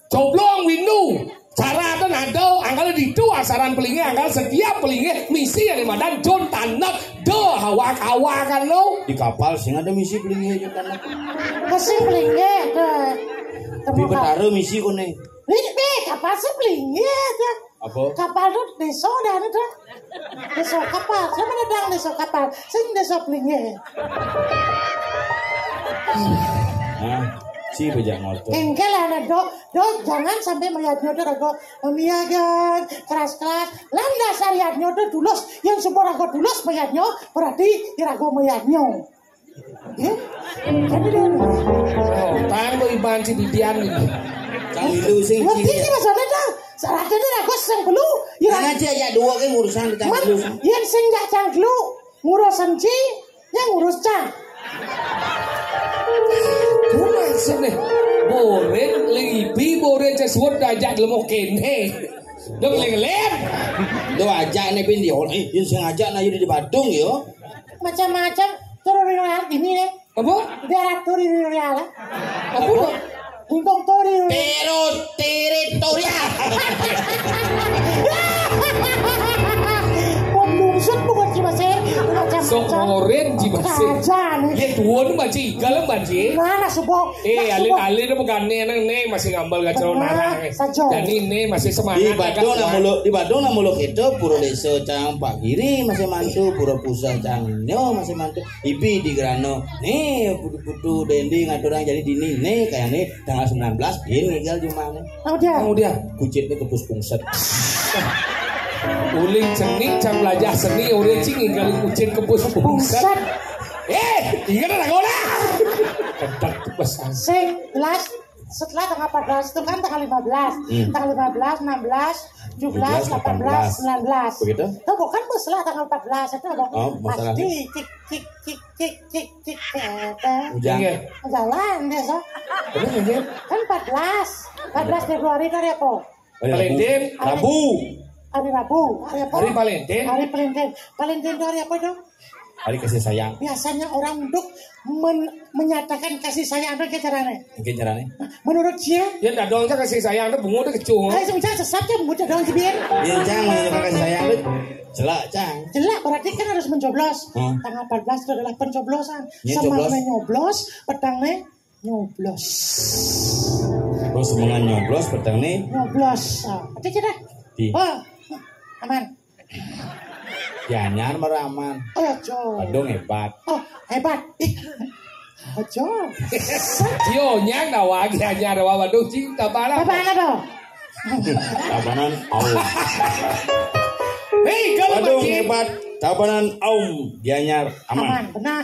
Coblong windu. Cara ada nado, angkal ditu asaran pelinge, angkal setiap pelinge misi yang dimadan jun tanep de hawak-hawakan lo. Di kapal sing ada misi pelinge jun tanep. Kasih pelinge ke. Di Betara misi kone. Ini be kapal sih pelinge aja. Apa? Kapal tuh desa dah ada tuh. Desa kapal. Siapa ada bilang desa kapal? Sing desa pelinge. Hah? Si bejak ngotor. Engkel anak dok, dok jangan sampai melihatnya tuh rago memiagan keras-keras. Lan dasar yatnya tuh dulus, yang support rago dulus melihatnya berarti irago melihatnya. Ya? Jadi dia. Oh, tanggo iban si bibian ini. Kang Ilu sing. Ngerti sih maksudnya dah. Salah ini rago sing belu. Ya. Kan aja ya dua kan urusan kita dulu. Yang sing gak cang dulu. Ngurusan ci, yang ngurus cang. Ku maksudnya, boren libi boren sesuatu dajak lemo kene. Dong leng-leng. Do aja nih pin di orang, eh, yang sengaja nah di Badung yo. Macam-macam. Turun royal ini nih. Apa? Biar turun royal. Apa? Lingkung turi. Terut tirit toya. Wong lungsut bukan ci masih. Sok oren ci masih. Aja nih. Ya tuan masih igal masih. Nah, nah subuh. Eh, alin-alin bukan nih nang nih masih ngambal kacau narang. Sajo. Jadi ini masih semangat. Di Badung namulo, di Badung namulo itu pura desa cang Pak Giri masih mantu, pura pusat cang nyo masih mantu. Ibi di Gerano. Nih, putu-putu Dendi ngaturang jadi dini. Nih, kayak nih tanggal sembilan belas dia ngegal jumah nih. Tahu dia? Tahu dia. Kucitnya kepus pungset. Uling cengik cang belajar seni udah cing ngegal kucit kepus pungset. Eh, iya dah gola. Kedak pesan. Sing jelas setelah tanggal empat belas itu kan tanggal lima belas. Hmm. Tanggal lima belas, enam belas, tujuh belas, delapan belas, sembilan belas. Begitu? Itu bukan setelah tanggal empat belas itu ada. Oh, masalah. Pasti cik cik cik cik cik cik cik. Ujang. Iya. Jalan biasa. Bener ya? Kan empat belas. Empat belas Februari itu hari apa? Hari Rabu. Valentine. Hari Rabu. Hari apa? Hari Valentine. Hari Valentine. Valentine itu hari apa itu? Hari kasih sayang. Biasanya orang untuk men- menyatakan kasih sayang apa ke caranya? Mungkin caranya. Menurut dia? Ya dadong aja kasih sayang itu bungut kecung. Ayo semenjak sesat ya bungut dadong sih biar. Iya cang, menunjukkan kasih sayang itu jelak cang. Jelak berarti kan harus mencoblos. Hmm. Tanggal empat belas itu adalah pencoblosan. Iya, sama coblos. Menyoblos petang nih nyoblos. Bos semengan nyoblos petang nih. Nyoblos. Ah, itu aja dah. Di. Oh, aman. Gianyar meraman. Oh, ya, Cok. Badung hebat. Oh, hebat. Ih. Oh, Cok. Yo nyang nawa Gianyar wa Badung cinta parah. Apa anak tuh? Tabanan Aum. Hei, kalau Badung hebat. Tabanan Aum Gianyar aman. Aman, benar.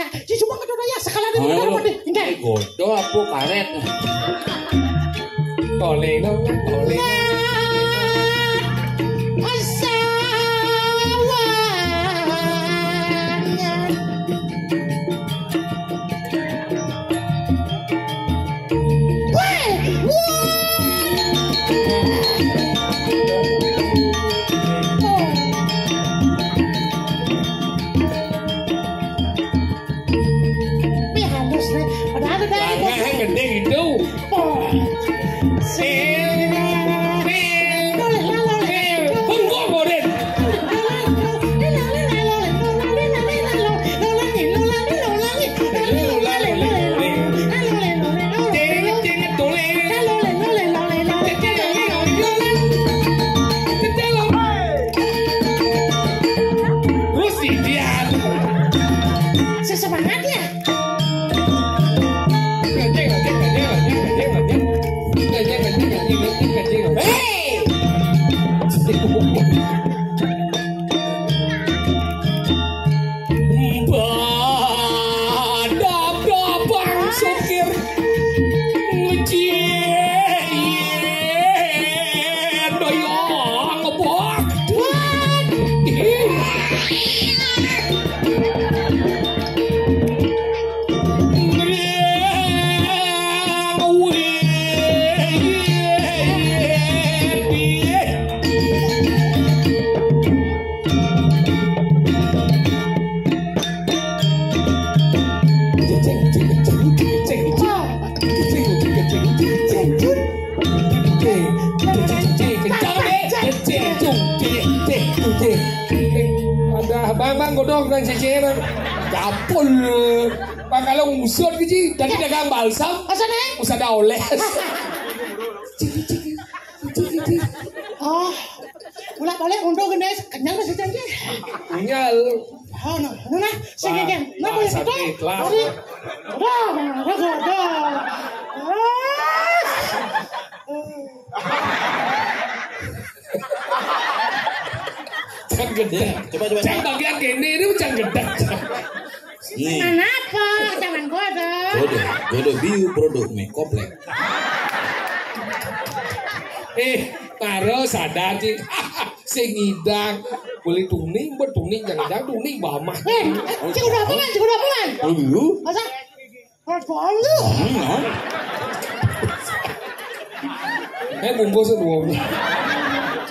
Nya, si cuma kedua ya sekalian ini. Ayo, apa deh? Enggak. Godo apa karet? Toleno, toleno. Asawangan. Weh, wah. Wih, halus, Rek. Padahal udah. Lah, kan gending itu. Oh. Eh, eh, eh, bengkok, Boden. Terus dia. Sesama Cukir. Ngucien. Doyong. Bok. Ada bang, bang, godong, bang, ceceran. Kapul. Bang, kalau ngusut ke, Ji, tadi dagang balsam. Masa, Neng? Usah dah oles. Cik, cik, cik, cik. Oh, bolak-balik mundur, gendai, kenyang dah, ceceran, Ji. Kenyal. Oh, no, no, nah, sing, Bang, geng. Nah, Bang, boleh gitu. Sakit lah. Tadi, udah, udah, udah, udah. Ah. Cang gedeg. Coba, coba. Cang bagian kene ini cang gedeg. Nih. Mana apa? Jangan gua ada. Jodoh, jodoh biu produk mie koplek. Eh, Taro sadar, Cik. Sing ngidang. Boleh tuning, buat tuning, jangan-jangan tuning, Bama. Eh, cik udah apa, Man? Cik udah apa, Man? Oh, dulu. Masa? Apaan lu? Hmm, ya. Eh, bungkus tuh, bungkus.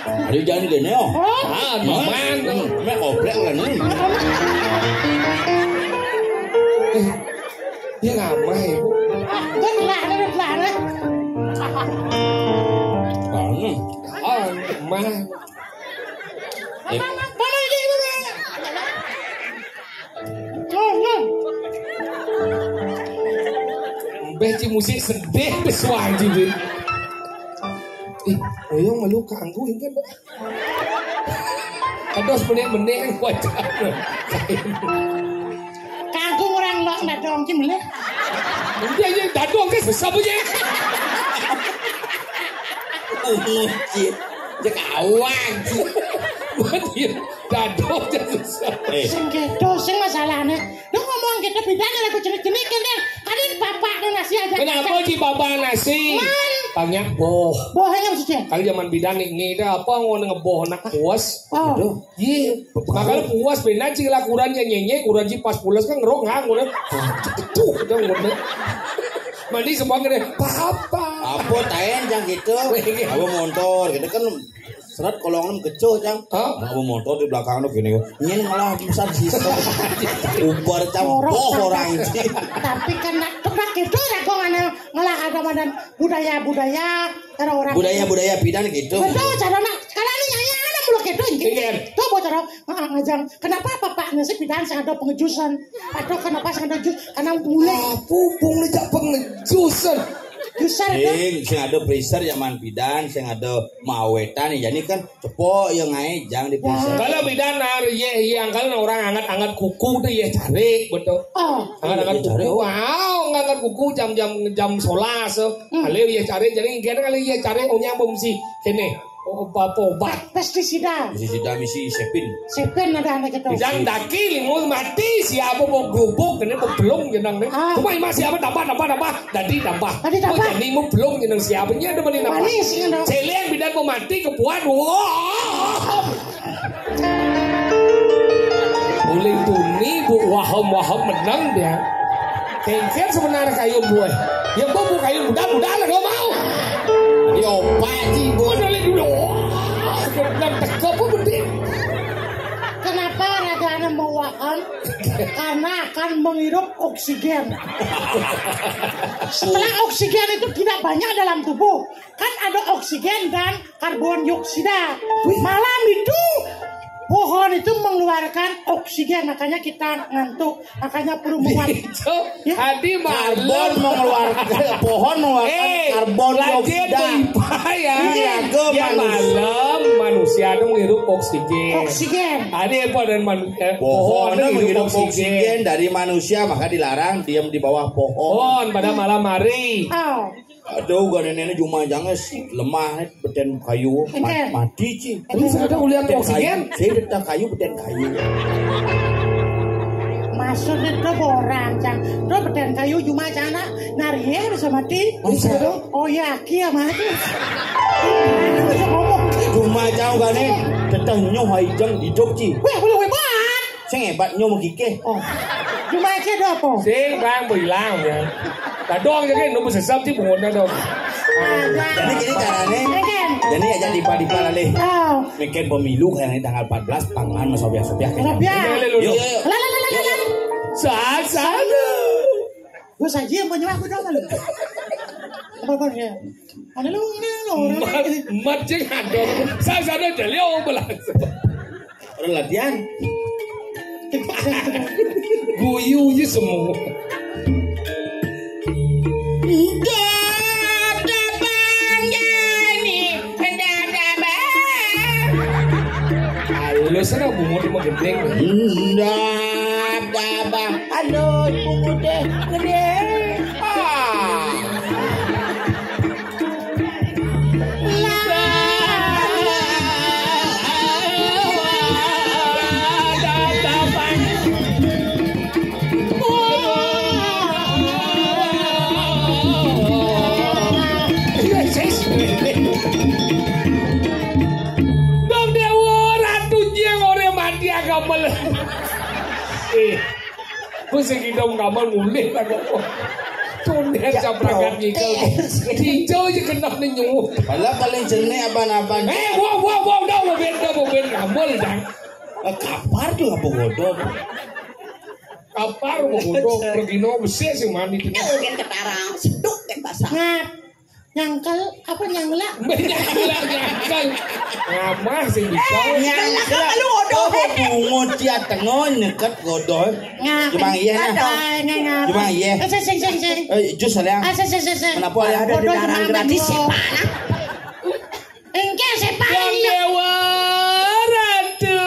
Ada jangan gini, oh. Oh. Ah, Bama. Hmm, ini koplek lah, nih. Eh, dia ngamai, Bu. Ah, belah, belah, belah. Anu. Ah, mah. Eh. Mama, mama, ini, ini, ini. Loh, loh. Mbah, ci musik sedih, besuang, ci, Win. Ih, oyong malu kanggo, ini kan, Mbak. Kados benek-benek, wajah. Kanggo orang lok, ndak dong, ci, meleh. Iya, iya, dadong, kan, sesap aja. Iya, iya. Cek awak, ci. Buat dia, dadong, kan, sesap. Eh. Sing gitu, sing masalahnya. Lu ngomong gitu, bidan lagu jenik-jenik, kan, tadi bapak lu nasi aja. Kenapa, ci, bapak nasi? Man. Banyak boh. Bohnya maksudnya? Kali zaman bidan nih, nih, dah apa, ngono ngeboh, nak puas. Oh. Gitu. Iya. Makanya puas benar, ci, lakuran ya nyenye, kuran, ci, pas pulas kan ngerok ngang, udah. Tuh, udah, udah. Mandi semua gede, papa. Apa taen, cang, gitu? Iya. Apa motor, gitu kan, seret kolongan kecoh, cang. Hah? Apa motor di belakang tuh gini, nyen malah besar sisa. Ubar, cang, boh orang, ci. Tapi kan nak pernah gitu, ya, kok ngelah ada madan budaya-budaya, cara orang. Budaya-budaya bidan gitu. Betul, cara nak, kalau ini nyanyi, ada mulu gitu, gitu. Iya. Tuh, bocor, ah, ngajang. Kenapa bapaknya sih bidan sing ada pengejusan? Atau kenapa sing ada jus? Karena mulai. Ah, pupung ngejak pengejusan. Jusan itu. Sing, sing ada freezer zaman bidan, sing ada mawetan, ya, jadi kan cepok ya ngae, jangan di freezer. Kalau bidan nar, ye, yang kalau orang angat-angat kuku tuh, ye, cari, betul. Oh. Angat-angat kuku. Wow, ngangkat kuku jam-jam jam sebelas. Hmm. Kalau ye cari, jadi kira kalau ye cari, onyang pemsi. Kene. Obat-obat. Pestisida. Pestisida misi sepin. Sepin ada anak itu. Dan daki limu mati siapa mau gerubuk ini mau belum jenang nih. Ah. Cuma ima siapa tambah tambah tambah tadi tambah. Tadi tambah. Oh, jadi mau belum jenang siapa nya ada mana tambah. Manis, ya, dong. Celeng bidan mau mati kebuan. Wah. Boleh tuni bu waham waham menang dia. Kengker sebenarnya kayu buah. Ya, gua mau kayu muda-muda lah, gua mau. Diopak, Ji, gua. Gua dari dulu. Wah, gua bilang teka apa penting? Kenapa raga anak mau waang? Karena akan menghirup oksigen. Setelah oksigen itu tidak banyak dalam tubuh, kan ada oksigen dan karbon dioksida. Wih. Malam itu pohon itu mengeluarkan oksigen, makanya kita ngantuk, makanya perlu menguap. Itu. Ya. Tadi malam. Karbon mengeluarkan, pohon mengeluarkan karbon dioksida. Eh, lagi ya. Iya, ke manusia. Malam manusia itu menghirup oksigen. Oksigen. Tadi apa dan manusia? Pohon itu menghirup oksigen dari manusia, maka dilarang diam di bawah pohon. Pohon pada malam hari. Oh. Aduh, gak nenek cuma jangan sih lemah, beten kayu. Mati, Ci. Terus ada ulian oksigen? Saya tetap kayu, beten kayu. Maksudnya, do orang, Cang. Do beden kayu cuma, Cang, nak. Nari ya, bisa mati. Oh, iya. Oh, iya, iya, mati. Bisa ngomong. Cuma Cang gane, teteh nyoh hai jeng hidup, Ci. Weh, boleh, weh, banget. Sing hebat nyoh mau gigih. Oh. Cuma aja ada apa? Sing, Bang, mau hilang, ya. Kadang aja kan, nunggu sesam, Ci, bunga dong. Jadi gini caranya. Iya, kan? Jadi aja dipa-dipa lalih. Oh. Mikir pemilu kayaknya tanggal empat belas, pangan sama sopiah-sopiah kayaknya. Sopiah. Yuk, yuk, yuk. Lah, lah, lah, lah, lah, lah. Sasana. Gue saja yang punya aku dong, lu. Apa, apa, ya? Ada lu, ini lu, orang Mat, ini. Mat, cek ada. Sasana aja, liau belas. Orang latihan. Guyu aja semua. Dadabang jani, dadabang. Halus, ada bungut mau gending. Dadabang, halus, bungutnya gede. Ah. Dong Dewa, Ratu Jeng, ora mati agama. Eh. Ku sing idong kamar mulih lah kok. Tunder. Ya, caprakan bro. Ngikel. Dijau aja kena nenyuh. Padahal paling jenek apa-apa. Eh, wow, wow, wow, dah, mau ben, dah, mau ben, ngambul, dah. Eh, kapar tuh apa godok? Kapar mau godok, pergi no, besi sih mandi. Eh, kan ketarang, seduk kan basah. Ngap. Nyangkel, apa nyangla? Nyangla, nyangkel. Ngamah sing bisa. Eh, nyangkel, lu odoh. Oh, bungut dia tengok nyeket godoh. Ngap. Cuma iya, nah. Ngap, ngap, ngap. Cuma iya. Eh, sing, sing, sing, sing. Eh, jus, Alia. Ah, sing, sing, sing, sing. Kenapa, Alia? Ada di dalam gratis, siapa? Engke, siapa? Yang ini. Dewa Ratu.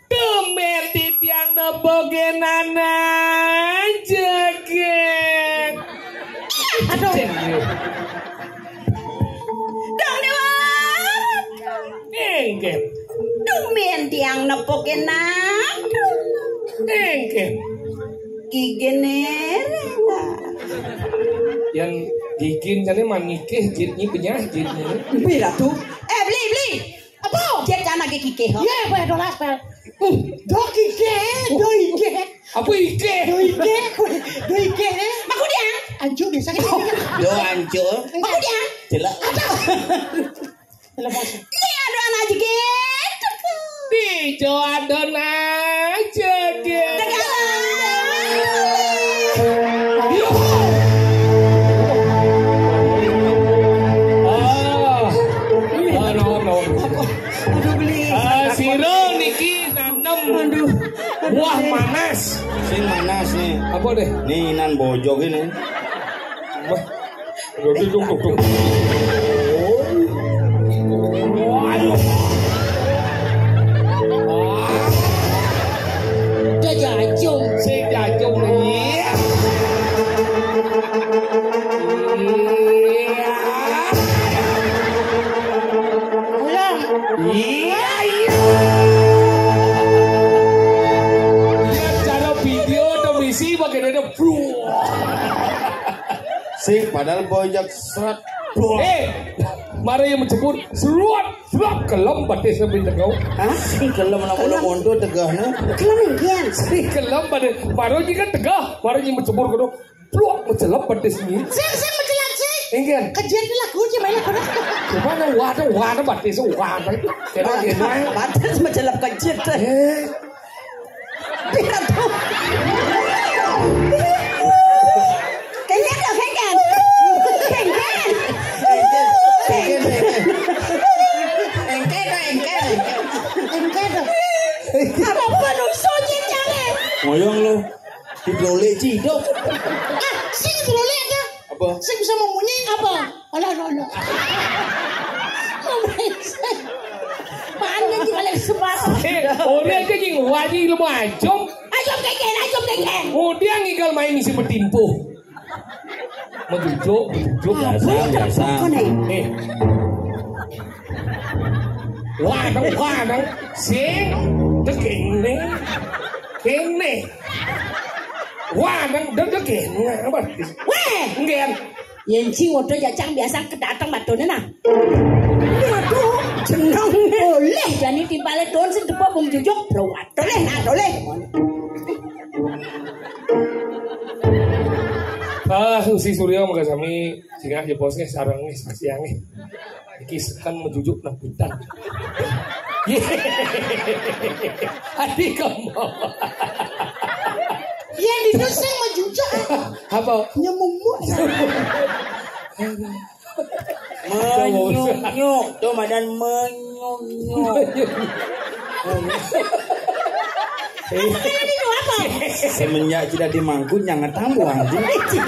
Tumben titiang nepokin anak jegeg. Aduh. Dong Dewa. Nggih. Tumben tiang nepokin anak. Nggih. Gigine rela. Yang gigin jane manikih jitnyi penyah jitnyi. Mbi, Ratu? Eh, beli, beli. Apa? Dia kan lagi kikih, ho. Iya, gue dolas, Pel. Hmm, do kikih, do ikih. Apa ikih? Do ikih, gue do ikih, eh. Aku dia. Ancu biasa kan. Do ancu. Aku dia. Jelek. Apa? Lepas. Ini ada anak jegek. Dijo ada anak jegek. Tegal. Iya. Ah. Ah, no, no. Aduh, beli. Ah, sira niki nanem. Aduh. Wah, manas. Sing manas nih. Apa deh? Nih, nan bojog ini. Wah. Duduk, duduk, duduk. Aduh. Dia jajung. Sing jajung, iya. Iya. Ulang. Iya, iya. Lihat cara video, udah misi, pakai dada, bro. Sing, padahal boyok seret. Eh, mari yang menjemput, seruat, seruat, kelem batis sampai tegau. Hah? Sing kelem nak udah mondok tegahnya. Kelem inggian. Sing kelem batis, baru ini kan tegah, baru ini menjemput kudu. Pluk, mencelep batis ini. Sing, sing mencelep, sing. Inggian. Kejadian lagu aja main lagu. Gimana? Waduh, waduh, batis, waduh. Kira gimana? Batis mencelep kejit. Eh. Kengken lho, kengken. Kengken. Kengken, kengken. Kengken lho. Apa manusia nyicane? Ngoyong lu. Dibrolek cidok. Ah, sing dibrolek aja. Apa? Sing bisa memunyi apa? Alah, alah, alah. Mana sih paling sebat? Eh, ora iki nying wani lu ajum. Ajum kengken, ajum kengken. Udah ngigal main misi betimpuh. Menjujuk, menjujuk. Apa yang terpaksa nih? Eh. Wah, nang, wah, nang. Sing, tekene. Kéné. Wah, nang deg-deg kéné. Apa? Wéh, nggih. Yén sing udah jajang biasa kedateng madone nah. Waduh, jeneng. Oleh jani timpale don sing depo wong jujuk, bro. Waduh, leh, nah, doleh. Ah, Usi Surya, moga sami singak ya bos nggih, sareng nggih, saksiang nggih. Iki sekan menjujuk nang hutan. Adi kamu. Iya, di sing menjujuk. Apa? Nyemumuk. Menyunyuk, tuh madan menyunyuk. Semenjak tidak dimangkut, jangan tambah, anjing.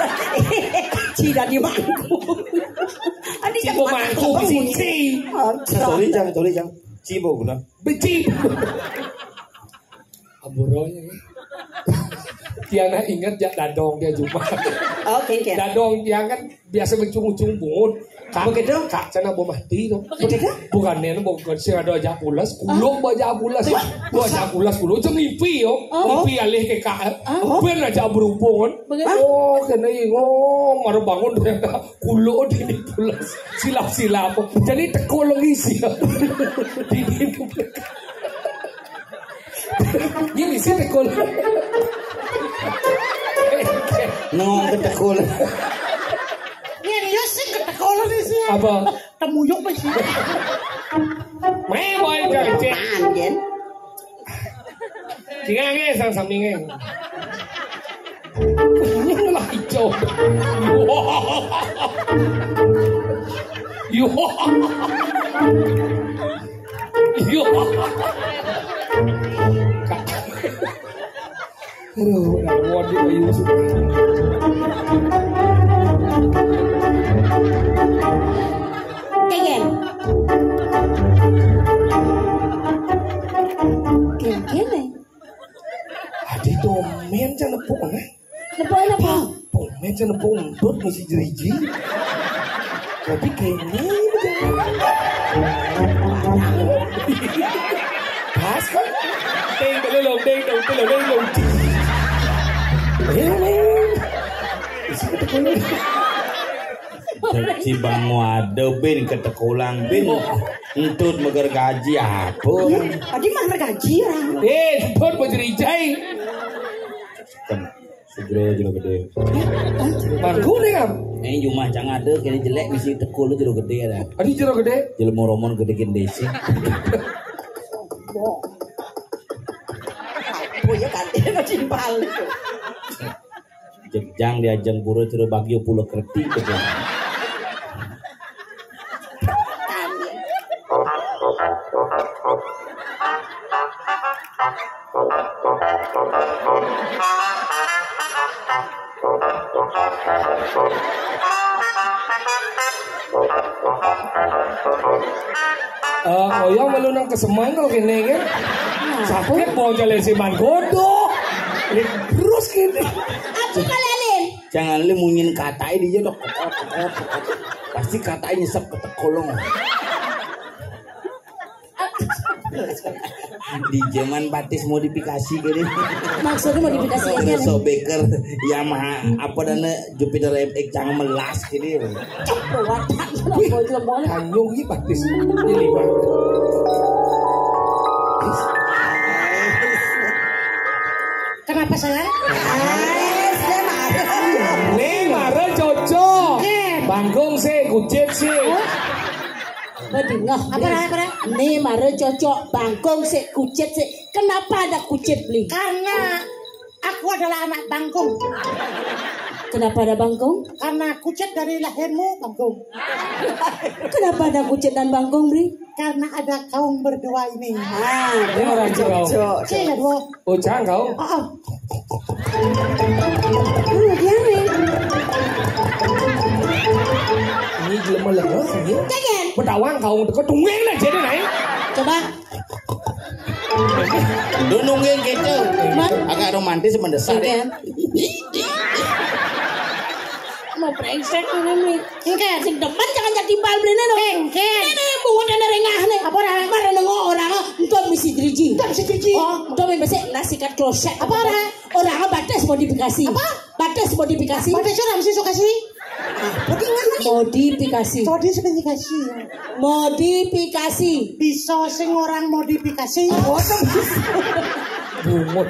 Tidak dimangkut. Adi Cibo mangkuk, cici. Sorry, Jang, sorry, Jang. Cibo guna. Beci. Aburonya. Tiana ingat ya dadong dia jumpa. Oke, oke. Dadong dia kan biasa mencung-cung bungut. Kak, begitu? Kak, cana bo mati tuh. Begitu? Bukan nih, bo sing ada aja pulas, kulo bo aja pulas. Bo aja pulas kulo, cuma ngipi yo. Oh. Ngipi alih ke kak. Oh. Ben aja berhubungan. Begitu? Oh, kena ngomong, baru bangun ternyata kulo di pulas. Silap-silap. Jadi tekol lagi sih. Di Ini sih tekol. Nengok ketekul. Ini dia sih ketekul nih sih. Apa? Temuyuk apa sih? Memang kecil. Anjen. Tinggal nge sang sampingnya. Ini lah hijau. Yo. Yo. Aduh, udah wadi ayu sudah. Kegen. Kegen, eh. Adi domen jangan nepuk, eh. Nepuk apa? Domen jangan nepuk entut masih jeriji. Tapi kayaknya pas kan? Ding, dong, ding, dong, ding, dong, ding. Ding, ding. Isi ketekan. Cibang waduh, bin ketekolang, bin. Entut meger gaji apa? Iya, tadi mah meger gaji ya. Eh, entut mau cerijai. Kan, segera jero gede. Bagus nih, Am. Eh, cuma cang ada, kene jelek, misi tekul jero gede ya. Tadi jero gede? Jelema romon gede gendesi. Oh ya kan, dia masih palu. Jejang diajeng pura jero bagyo pulo kerti gitu. Eh, oyong melu nang kesemang kalau kene kan. Sakit mau jalan siman godoh. Terus kene. Aku kalelin. Jangan lu munyin katai dia dok. Pasti katai nyesep ketekolong. Di zaman batis modifikasi gini. Maksudnya modifikasi apa? Terus Beker, Yamaha, apa dan Jupiter M X yang melas gini. Cep, wadah. Wih, tanyung ini batis. Ini lima. Kenapa saya? Nih, mara cocok. Bangkung sih, kucit sih. Waduh, nggak. Apa, apa? Nih, mara cocok, bangkung sih, kucit sih. Kenapa ada kucit, Bli? Karena aku adalah anak bangkung. Kenapa ada bangkung? Karena kucit dari lahirmu bangkung. Kenapa ada kucit dan bangkung, Bli? Karena ada kaum berdua ini. Ah, ini orang cocok. Cek, dua. Oh, jangan kau. Oh, oh. Ini dia nih. Ini jelema leres ini. Kaget. Bedawang kau teko tungguin lah jadi naik. Coba. Dunungin gitu. Agak romantis mendesak. Iya. Mau brengsek ini nih. Enggak, sing demen Cak timbal mrene lho. Engke. Ngene, bungut ana rengahne. Apa ora? Mare nengok orang entuk misi driji. Entuk misi driji. Oh, entuk misi nasikat kloset. Apa ora? Orang batis modifikasi. Apa? Batis modifikasi. Batis ora mesti suka sih. Modifikasi. Modifikasi. Modifikasi. Bisa sing orang modifikasi. Boten. Bungut.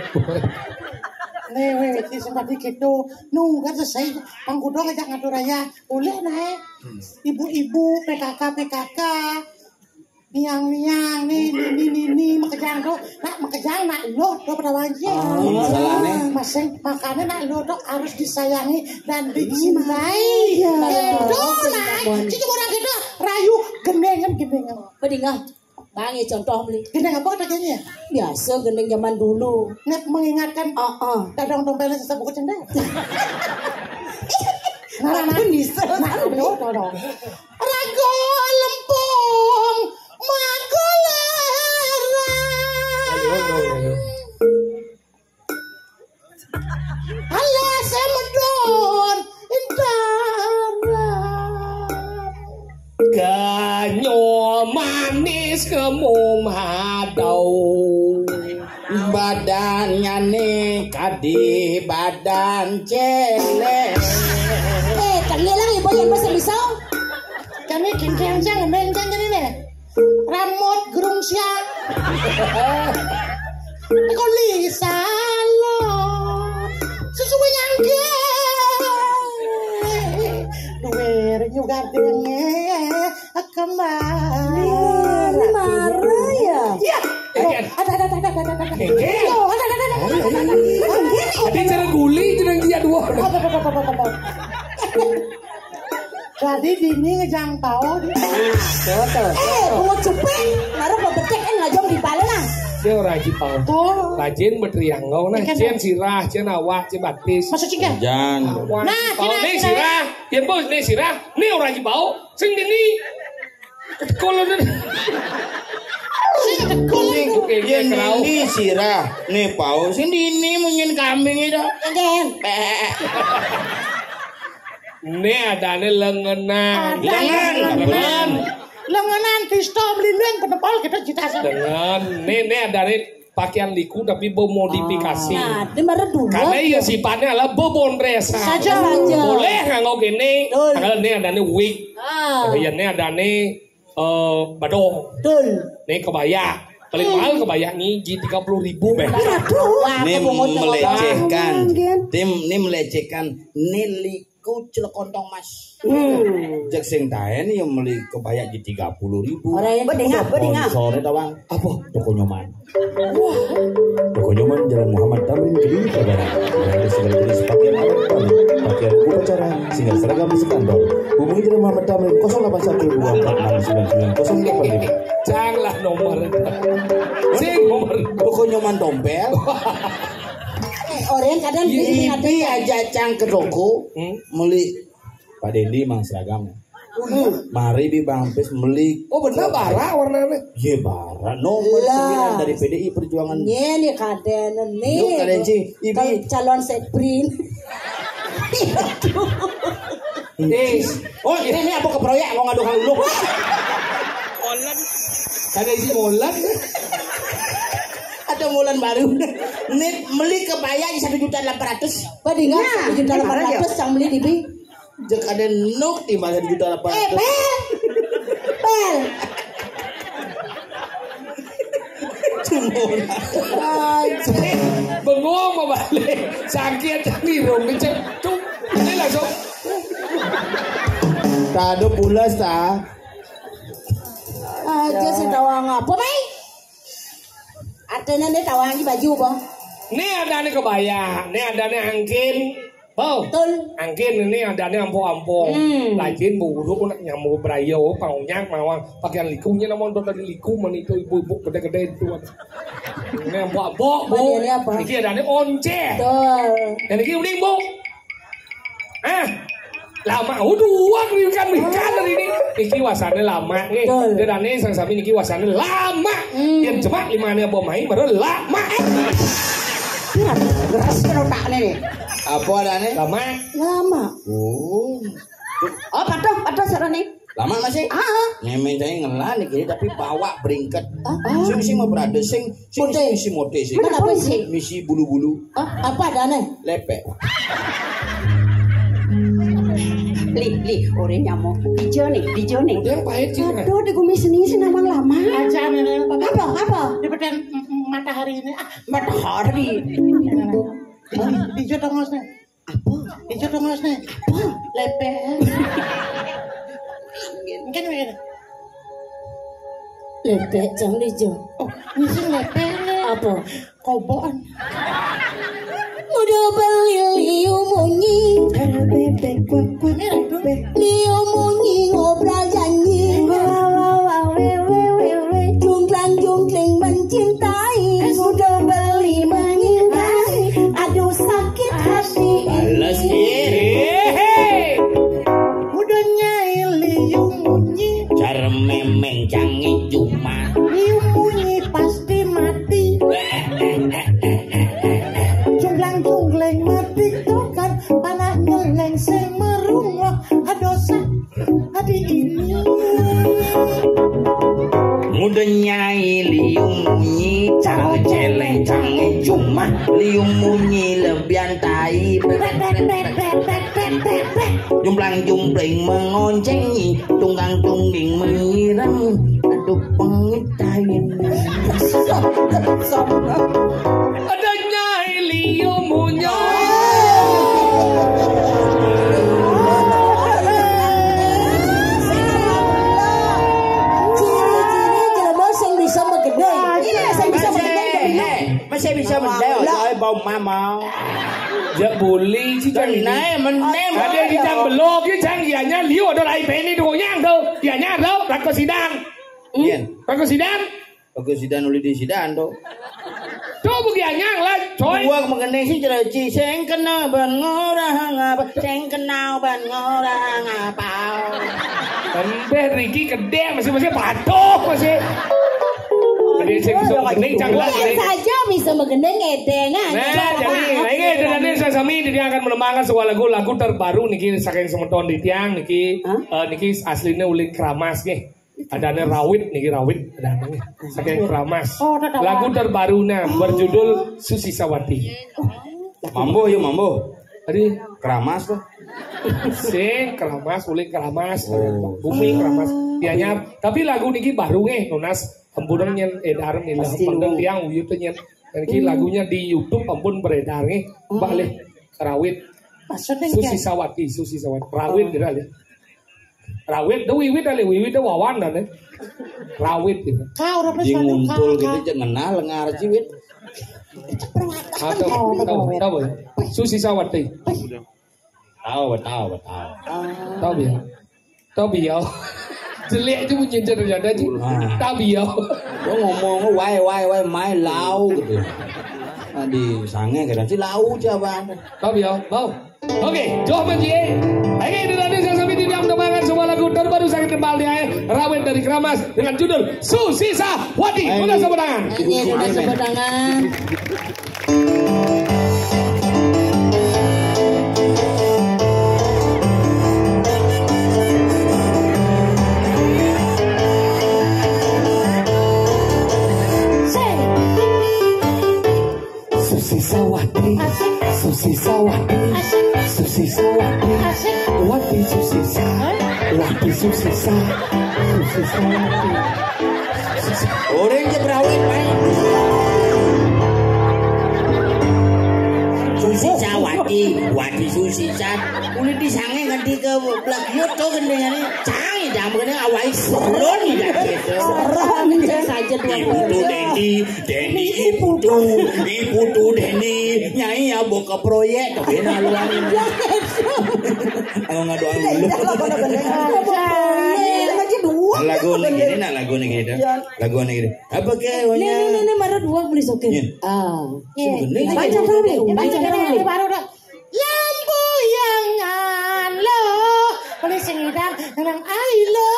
Nih, weh, iki sempat dikit tuh. Nunggu selesai. Pangkudo ngajak ngatur raya. Boleh, nah. Ibu-ibu, P K K, P K K. Niang-niang, nih, nih, nih, nih, nih, makejang tuh. Nak makejang, nak lo, tuh pada wajib. Oh, masalahnya? Masing, makanya nak lo tuh harus disayangi dan dicintai. Iya. Gitu, nak. Jadi orang gitu, rayu, gendengan, gendengan. Bedinga. Bang, ya contoh beli. Gendeng apa kata kene? Biasa gendeng zaman dulu. Nek mengingatkan Heeh. Dadang dompelnya sesama buku cendek. Nah, nah, nah. Aku nyesel. Nah, aduh, aduh, aduh. Rago lempung, mago lerang. Ayo, ayo, ayo. Alah, semedon, intaran. Ganyo manis kemu madau. Badannya nih kadi badan celek. Eh, tenggelam ibu yang bisa-bisa. Kami kencang-kencang, kencang jadi nih. Ramot gerung siang. Koli salo. Sesuai nyangke. Duwer nyugar denge. Kemar. Ini marah ya? Iya. Ada, ada, ada, ada, ada, ada. Ada, ada, ada, ada, ada. Ada cara guli jeneng dia dua. Jadi dini ngejang pau di. Betul. Eh, bungut cuping, naruh bebecek kan ngajong di balen lah. Dia orang Haji Pau. Tuh. Lajin betrianggau nah, Ikan cien sirah, cien awak, cien batis. Masuk cinggan. Jan. Awak. Nah, Pau kira, nih kira. Sirah, dia bos nih sirah, nih orang Haji Pau, sing dini. Ketekul lu. Sing ketekul lu. Oke, oke, kenal. Ini sirah, nih Pau, sing dini mungkin kambing itu. Enten. Pek. Né adané lengenan. Ada lengenan. Lengenan. Lengenan, tista, melindung, penepal, kita cita. Lengen. Né, né adané pakaian liku tapi bermodifikasi. Nah, dia marah dua. Karena ya sifatnya adalah bebondresan. Saja. Saja. Boleh nganggo kene. Betul. Karena né adané wig. Ah. Ya né adané eh badong. Betul. Né kebaya. Paling mahal kebaya nih di tiga puluh ribu. Aduh. Wah, ini kebungut melecehkan. Kebungut. Tim, ini melecehkan. Né liku celekontong mas. Hmm. Jek sing taen ya meli kebaya di tiga puluh ribu. Ora yang bedinga, bedinga. Sponsornya tawang. Apa? Toko Nyoman. Wah. Toko Nyoman Jalan Muhammad Tamrin Kediri Saudara. Ada segala jenis pakaian adat Bali, pakaian upacara, sehingga seragam sekantor. Hubungi Jalan Muhammad Tamrin kosong delapan satu dua empat enam sembilan sembilan kosong delapan lima. Janganlah nomor. Sing nomor. Toko Nyoman Tompel. Eh, orang kadang ini aja cang ke toko. Hmm? Meli Pak Dendi mang seragam. Mari bi Bang Pis meli. Oh bener bara warnanya. Iya bara. Nomor sembilan dari P D I Perjuangan. Nyén ya kadene nih. Yuk, kadene, Ci. Ibi. Kalau calon Seprin. Nih. Oh, ini, ini apa ke proyek mau ngadu kang dulu? Molen. Ada isi molen. Ada molen baru. Nih, meli kebaya di satu juta delapan ratus. Padingan satu juta delapan ratus yang beli di bi. Jek ada nuk di mana di juta delapan ratus. Eh, Pel. Pel. Cuma. Anjir. Bengong mau balik. Sakit nih rong ngecek. Tuh, ini langsung. Tado pulas ta. Aja sing tawang apa, Mai? Artinya nih tawangi baju apa? Nih ada nih kebaya, nih ada nih angkin. Oh, betul. Angkin ini adané ampo-ampo. Hmm. Lajin buruk nak nyambut brayo, pangunyak mawang pakaian liku nya namung dari liku men itu ibu-ibu gedé-gedé itu. Ini ampo-ampo, Bu. Bagiannya apa? Iki adané onceh. Betul. Dan iki uning, Bu. Ah, lama. Oh, dua ikan ikan dari ini. Iki wasané lama nih. Betul. Dia dane sang sami niki wasané lama. Hmm. Yang cemak lima ane apa main baru lama. Geras kan otaknya nih. Apa adanya? Lama. Lama. Oh. Oh, patuh, patuh sarane. Lama. Masih? Ah. Ngemen saya ngelan iki tapi bawa bringket. Ah, ah. Sing sing mau berada sing sing Mode. Sing misi mode sing. Kenapa sih? Misi bulu-bulu. Ah, apa adanya? Lepek. Li, li, ore nyamuk. Dijo nih, dijo nih. Dia pahit sih. Aduh, di gumi seni sih namang lama. Aja nih, apa? Apa? Apa? Di beden matahari ini. Ah, matahari. Dijo dong, Mas, nih. Apa? Ijo dong, Mas, nih. Apa? Lepek. Mungkin, mungkin. Lepek, jangan dijo. Oh, ini sih lepek nih. Apa? Kobokan. Udah beli liu munyi. Bebek kuak kuak bebek. Liu munyi ngobrol janji. Jungklang jungkling mencintai. Udah beli mencintai. Aduh sakit hati. Balas, ih. Udah nyai liu munyi. Cara memeng jange cuma. Liu munyi pasti mati. Jungklang jungkling mati tokan. Panak nyeleng sing merungoh. Adoh sa-, adi ini. Muda nyai liu munyi, cara celeng cange cuma liu munyi lebihan tai. Jumplang jumpling mengoncengi, tunggang tunggang menyiram. Aduh pengit tai. Ada nyai liu munyi. Ciri-ciri jelema sing bisa megedeng. Iya, sing bisa megedeng. Eh, eh, masih bisa mendel, coy, bau mama. Ya boleh sih, jangan ini. Meneh, meneh. Ada di jang belok, ya jang ianya liu ada lai peni tuh nyang tuh. Ianya tuh, rako sidang. Iya. Rako sidang. Bagus sidan uli di sidan tuh. Tuh bagi anyang lah, coy. Gua mengenai si cereci sing kena ban ngorang apa? Sing kena ban ngorang apa? Tembeh Riki gede masih masih patuh masih. Jadi sing bisa mengenai canggulan. Biasa aja bisa mengenai ngedeng aja. Nah, jadi ini dan ini saya sami dia akan menemangkan sebuah lagu lagu terbaru niki saking semeton di tiang niki. Hah? Eh, niki aslinya uli keramas nih. Adanya rawit niki rawit adanya. Saking keramas. Oh, ada, ada. Lagu terbarunya berjudul Susi Sawati. Mambo yuk mambo. Tadi keramas tuh. Sing keramas, uling keramas, oh. Bumi keramas. Dianyar. Tapi lagu niki baru nggih nunas hembunan nyen edar nih lah. Pasti penggal lu. Tiang uyut tuh nyen. Dan niki lagunya di YouTube ampun beredar nggih. Mbak Lih rawit. Maksudnya Susi Sawati, Susi Sawati. Rawit gitu kali. Rawit tuh wiwit ale wiwit tuh wawan dan rawit gitu. Kau udah Di ngumpul gitu jangan kenal ngarci wit. Atau tahu tahu tahu ya. Susi Sawati. Tahu tahu tahu. Tahu ya. Tahu ya. Jelek itu punya ternyata sih. Tahu ya. Lo ngomong wae wae wae mai lau gitu. Nah, di sange kira si lau siapa? Tahu ya. Mau. Oke, jawab Ji. Oke, itu tadi saya sampai di dalam temangan semua lagu terbaru sakit kembali ya. Rawit dari Keramas dengan judul Susisa Wati. Ayo. Udah tepuk tangan. Nyanyi udah tepuk tangan. Say. Susi Sawati, Susi Sawati, Susi Sawati, Wati Susi Sa, Wati Susi Sa, Susi Sawati. Orang je berawet baik. Susi Sawati, Wati Susi Sa. Kulit di sange nganti ke blak yut tuh gendengane. Cai dah mengenai awai seron dah gitu. Seron saja dua Ibu tuh Dendi, Dendi Ibu tuh, Ibu tuh Dendi, nyai ya buka proyek tapi naluan. Aku nggak doang dulu. Lagu nih gini nah lagu nih gini. Lagu nih gini. Apa ke? Nih nih nih marah dua beli sokin. Ah. Baca dulu, baca dulu. Baru dah. Lampuyangan lo, boleh sing idang nang ai lo.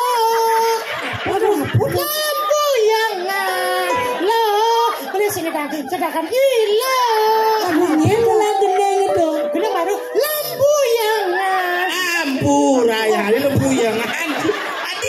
Waduh, lampuyangan lo, boleh sing idang sedangkan ilo. Lagunya telah gendeng itu. Gendeng baru lampuyangan. Ampura ya, ini lampuyangan. Adi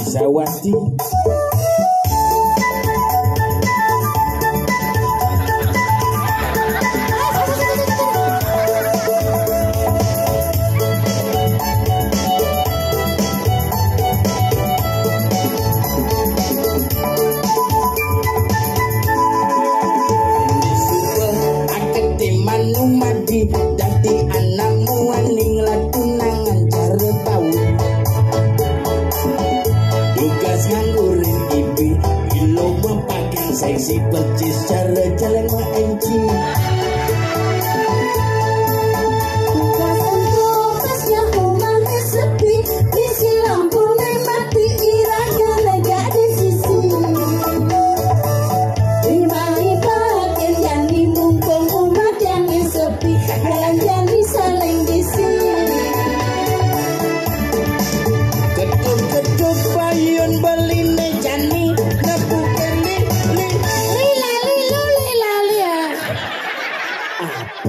Sawati. Akete Manumadi dadi anak muaning latunangan cara bau. Tugas nganggurin ibi, ilo mapakan seksi percis cara jalan ma enci. Tugas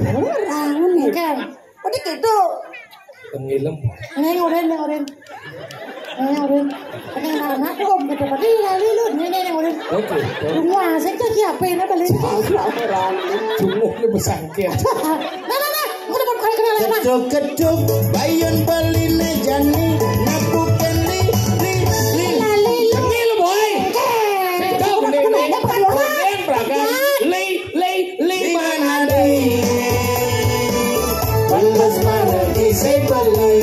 Ora ngono kan. Kok gitu? Tengilem. Neng oren, neng oren. Neng oren. Neng anak om gitu. Pati lali lu, neng neng oren. Oke. Wah, saya tuh siapa ini balik? Jumuk ini besangkir. Nah, nah, nah. Aku dapat kali kenal apa? Ketuk-ketuk, bayun beline jani, nepukin li, li, li. Lali lu. Tengil, boy. Oke. Sing tau bener, bener. Bener, bener. Li, li, li, mana dei? Bales mana di sebeli?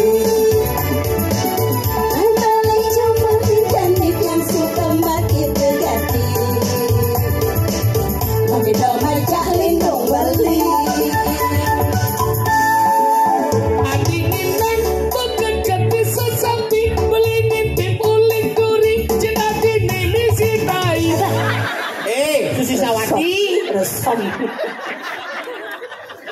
Beli cuma ikan, ikan suka makin terjadi. Tapi tak macam lindung beli. Adi nginang, bukan kati sesambi, beli nitip uling duri, jenati nini sitai. Eh, Susi Sawati. Resom.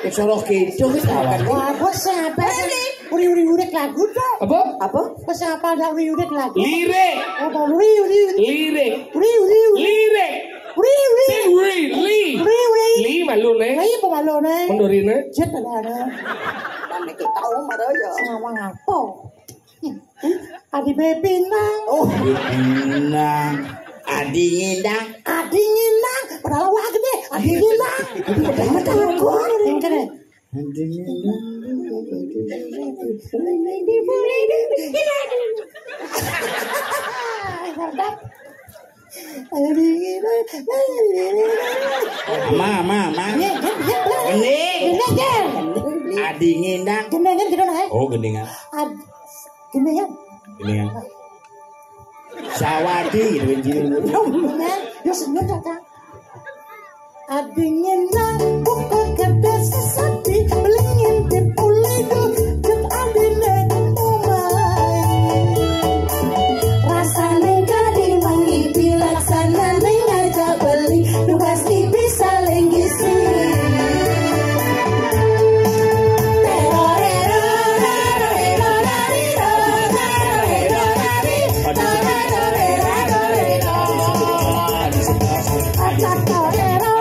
Soroh gitu, gitu. Wah, bos siapa sih? Uri-uri udah lagu tuh. Apa? Apa? Bos siapa ada uri-uri lagu? Lirik. Apa uri-uri? Lirik. Uri-uri. Lirik. Uri-uri. Sing uri, li. Uri-uri. Li malu, ne. Li apa malu, ne? Mendorine. Jet ada, ada. Kan itu tahu marah ya. Sama ngapa? Adi bepinang. Oh, bepinang. Adi ngindang. Adi ngindang. Padahal wah gede. Adi ngindang. Padahal mah takut. Yang kene. Adi ngindang. Adi ngindang. Ma, ma, ma. Ini, ini, ini. Ini. Ini, kan? Adi ngindang. Gendingan gitu, nah. Oh, gendingan. Ad-, gendingan. Gendingan. Sawadi gitu, gendingan. Gendingan. Ya, senyum, Kakak. Adingin nang buka kertas sesapi, beli ngintip uli dudet adine umai. Rasane kari mangipi, laksanane ngajak beli, dugas tipi saling gisi.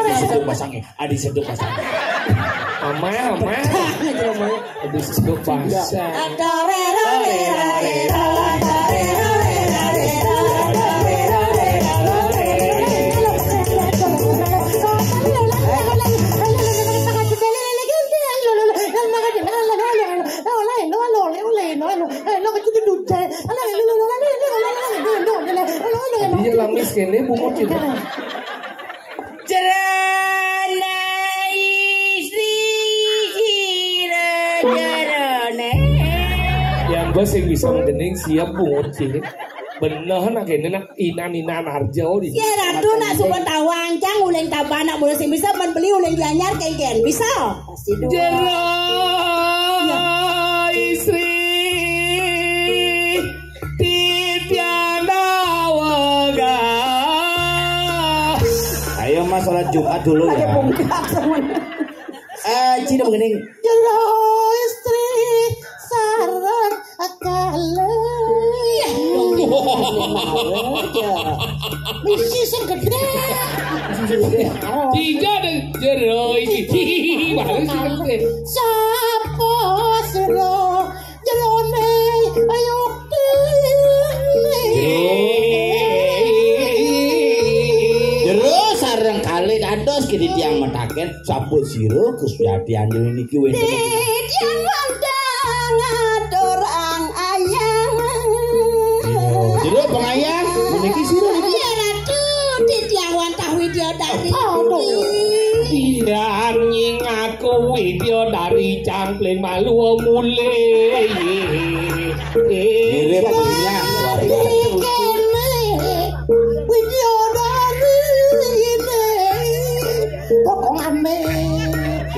Adi seduk pasang, eh. Adi seduk pasang. Ama, ama. Adi seduk pasang. Iya lah miskin, dia bungut gitu. Cerana istri sira jarane. Yang bos yang bisa menggending siap bungut sih. Bener nak ini nak inan-inan harja di. Ya ratu nak suka tawang cang uling tapa nak mula sing bisa men beli uling dianyar kengken. Bisa. Pasti dua. Jero istri titiang dawega. Ayo Mas, sholat Jumat dulu ya. Eh, Cina begini. Jero istri sareng kalih. Misi sing gedhe. Tiga deh, jero iki. Baru sih. Sapa sira jerone ayo kene. Jero sareng kalih dados kene tiang metaken, sampun sira Gusti Adi Anjali niki wenten. Tiang wonten ngaturang ayang. Jero pengayang, meniki sira niki. Ya ratu, titiang wantah widya dari. Aduh. Tiang nying aku widya dari cangkling malu mulih. Mirip punya. Kene widya dari ini. Pokokane.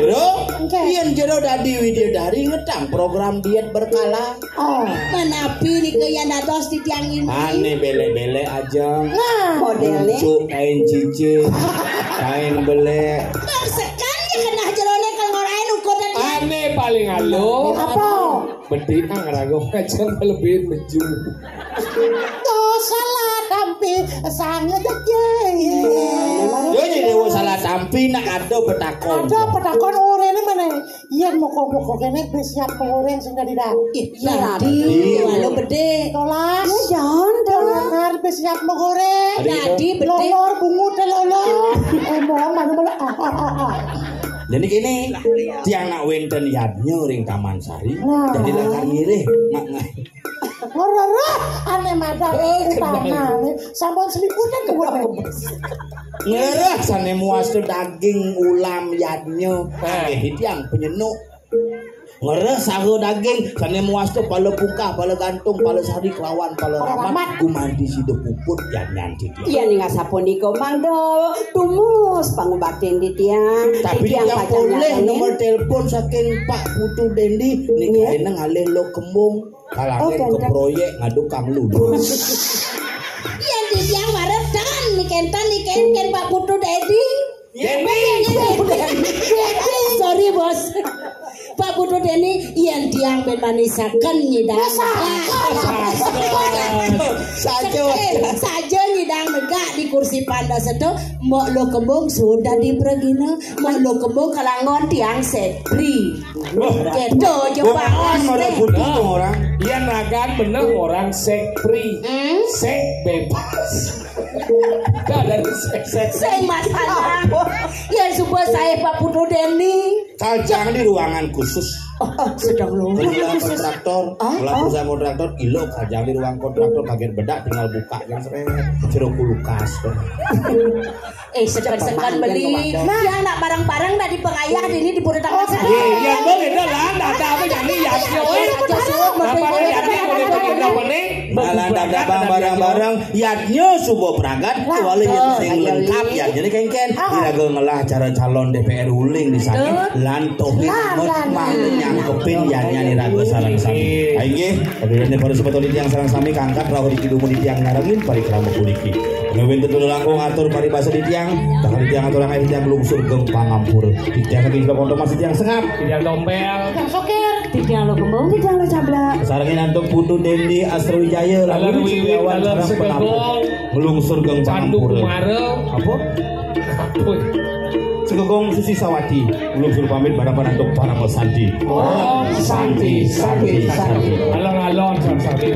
Jero, yen jero dadi widya dari ngetang program diet berkala. Oh, menapi nika yen dados titiang ini. Ane belek-belek aja. Nah, modele. Cuk kain cici, kain belek. Maksudkan ya kena jerone kang ora enak kok tadi. Ane paling alo. Apa? Bedhik nang rago aja melebihin meju. Kok salah tampi sang ngejek. Yo, yo, Dewa salah tampi nak ada petakon. Ada petakon orene mana? Iya, moko-moko kene wis siap goreng sing tadi dah. Ih, iya, tadi. Iya. Halo, Bedhe. Tolas. Iya, Jan, tolas. Benar, wis siap goreng. Tadi, Bedhe. Lolor, bungut, lolor. Emang mana, mana? Ah, ah, ah, ah. Jadi gini, tiang nak wenten yadnya ring Taman Sari. Nah. Jadi lakar ngirih, mak ngai. Ngororo, ane madan. Oh, utama, kenal. Sampun seliputnya dua. Ngereh sane muastu daging ulam yadnya. Eh. Nggih, tiang penyenuk. Ngereh saha daging sane muastu pala pungkah, pala gantung, pala sari kelawan pala ramat. Ramat. Gumanti sida puput yadnya titiang. Iya, ning asapunika mangda tumus pangubatin titiang. Tapi titiang pacang polih nyatane nomor telepon saking Pak Putu Dendi. Nggih. Niki ngalih lo kembung. Kalangin. Oh, ke genten. Proyek ngadu Kang Ludo. Yen titiang marep dan niki enten niki enten Pak Putu Dedi. Yen. Sorry, Bos. Pak Putu Deni, yen tiang ben manisaken nyidang. Saja. Eh, saja nyidang negak di kursi panda sedo, mbok lo kembung sudah dipragina, mbok lo kembung kalangon tiang setri. Wah. Gitu aja. Wah, Pak. Mas, model deh. Putih tuh orang. Iya, nagan bener orang sek free. Hmm? Sek bebas. Gak ada sek, sek. Sing masalah. Ya, suba saya Pak Putu Deni. Kajang di ruangan khusus. Oh, oh, sedang lo. Kontraktor, ah, kontraktor, ilo kajang di ruang kontraktor, kaget bedak tinggal buka yang seret. Jeruk kulkas. Eh, seken-seken beli. Nah, yang nak bareng-bareng tadi pengayah ini di Pura Taman Sari. Iya, iya, boleh dah lah, ndak ada apa jadi ya, ya, weh. Apa nih, apa nih, boleh bagi apa nih? Malah ndak ada bareng-bareng, yadnya suba pragat, wali yang sing lengkap, yadnya ini kengken. Iraga ngelah cara calon D P R uling di sana, lan tohi mangga nyangkepin yadnya iraga sareng sami. Ayo nggih, padulane para semeton yang sareng sami kangkat rawuh iki dumun tiang ngarengin parikrama puniki. Ngawin tetu langkung atur paribasa titiang, bakal titiang aturang ae titiang lungsur geng pangampura. Titiang saking Jelok Konto Mas titiang sengap. Titiang Tompel. Titiang Sokir. Titiang Lo Kembung. Titiang Lo Cablak. Sarengin antuk Putu Dendi Astra Wijaya, lalu Wiwit, Setiawan, dalam sareng Segegong. Penampu. Nglungsur geng pangampura. Candu Kumara. Apa? Apa? Segegong Susi Sawati. Nglungsur pamit barapan antuk Parama Santi. Om Santi, Santi, Santi. Alon-alon, Santi.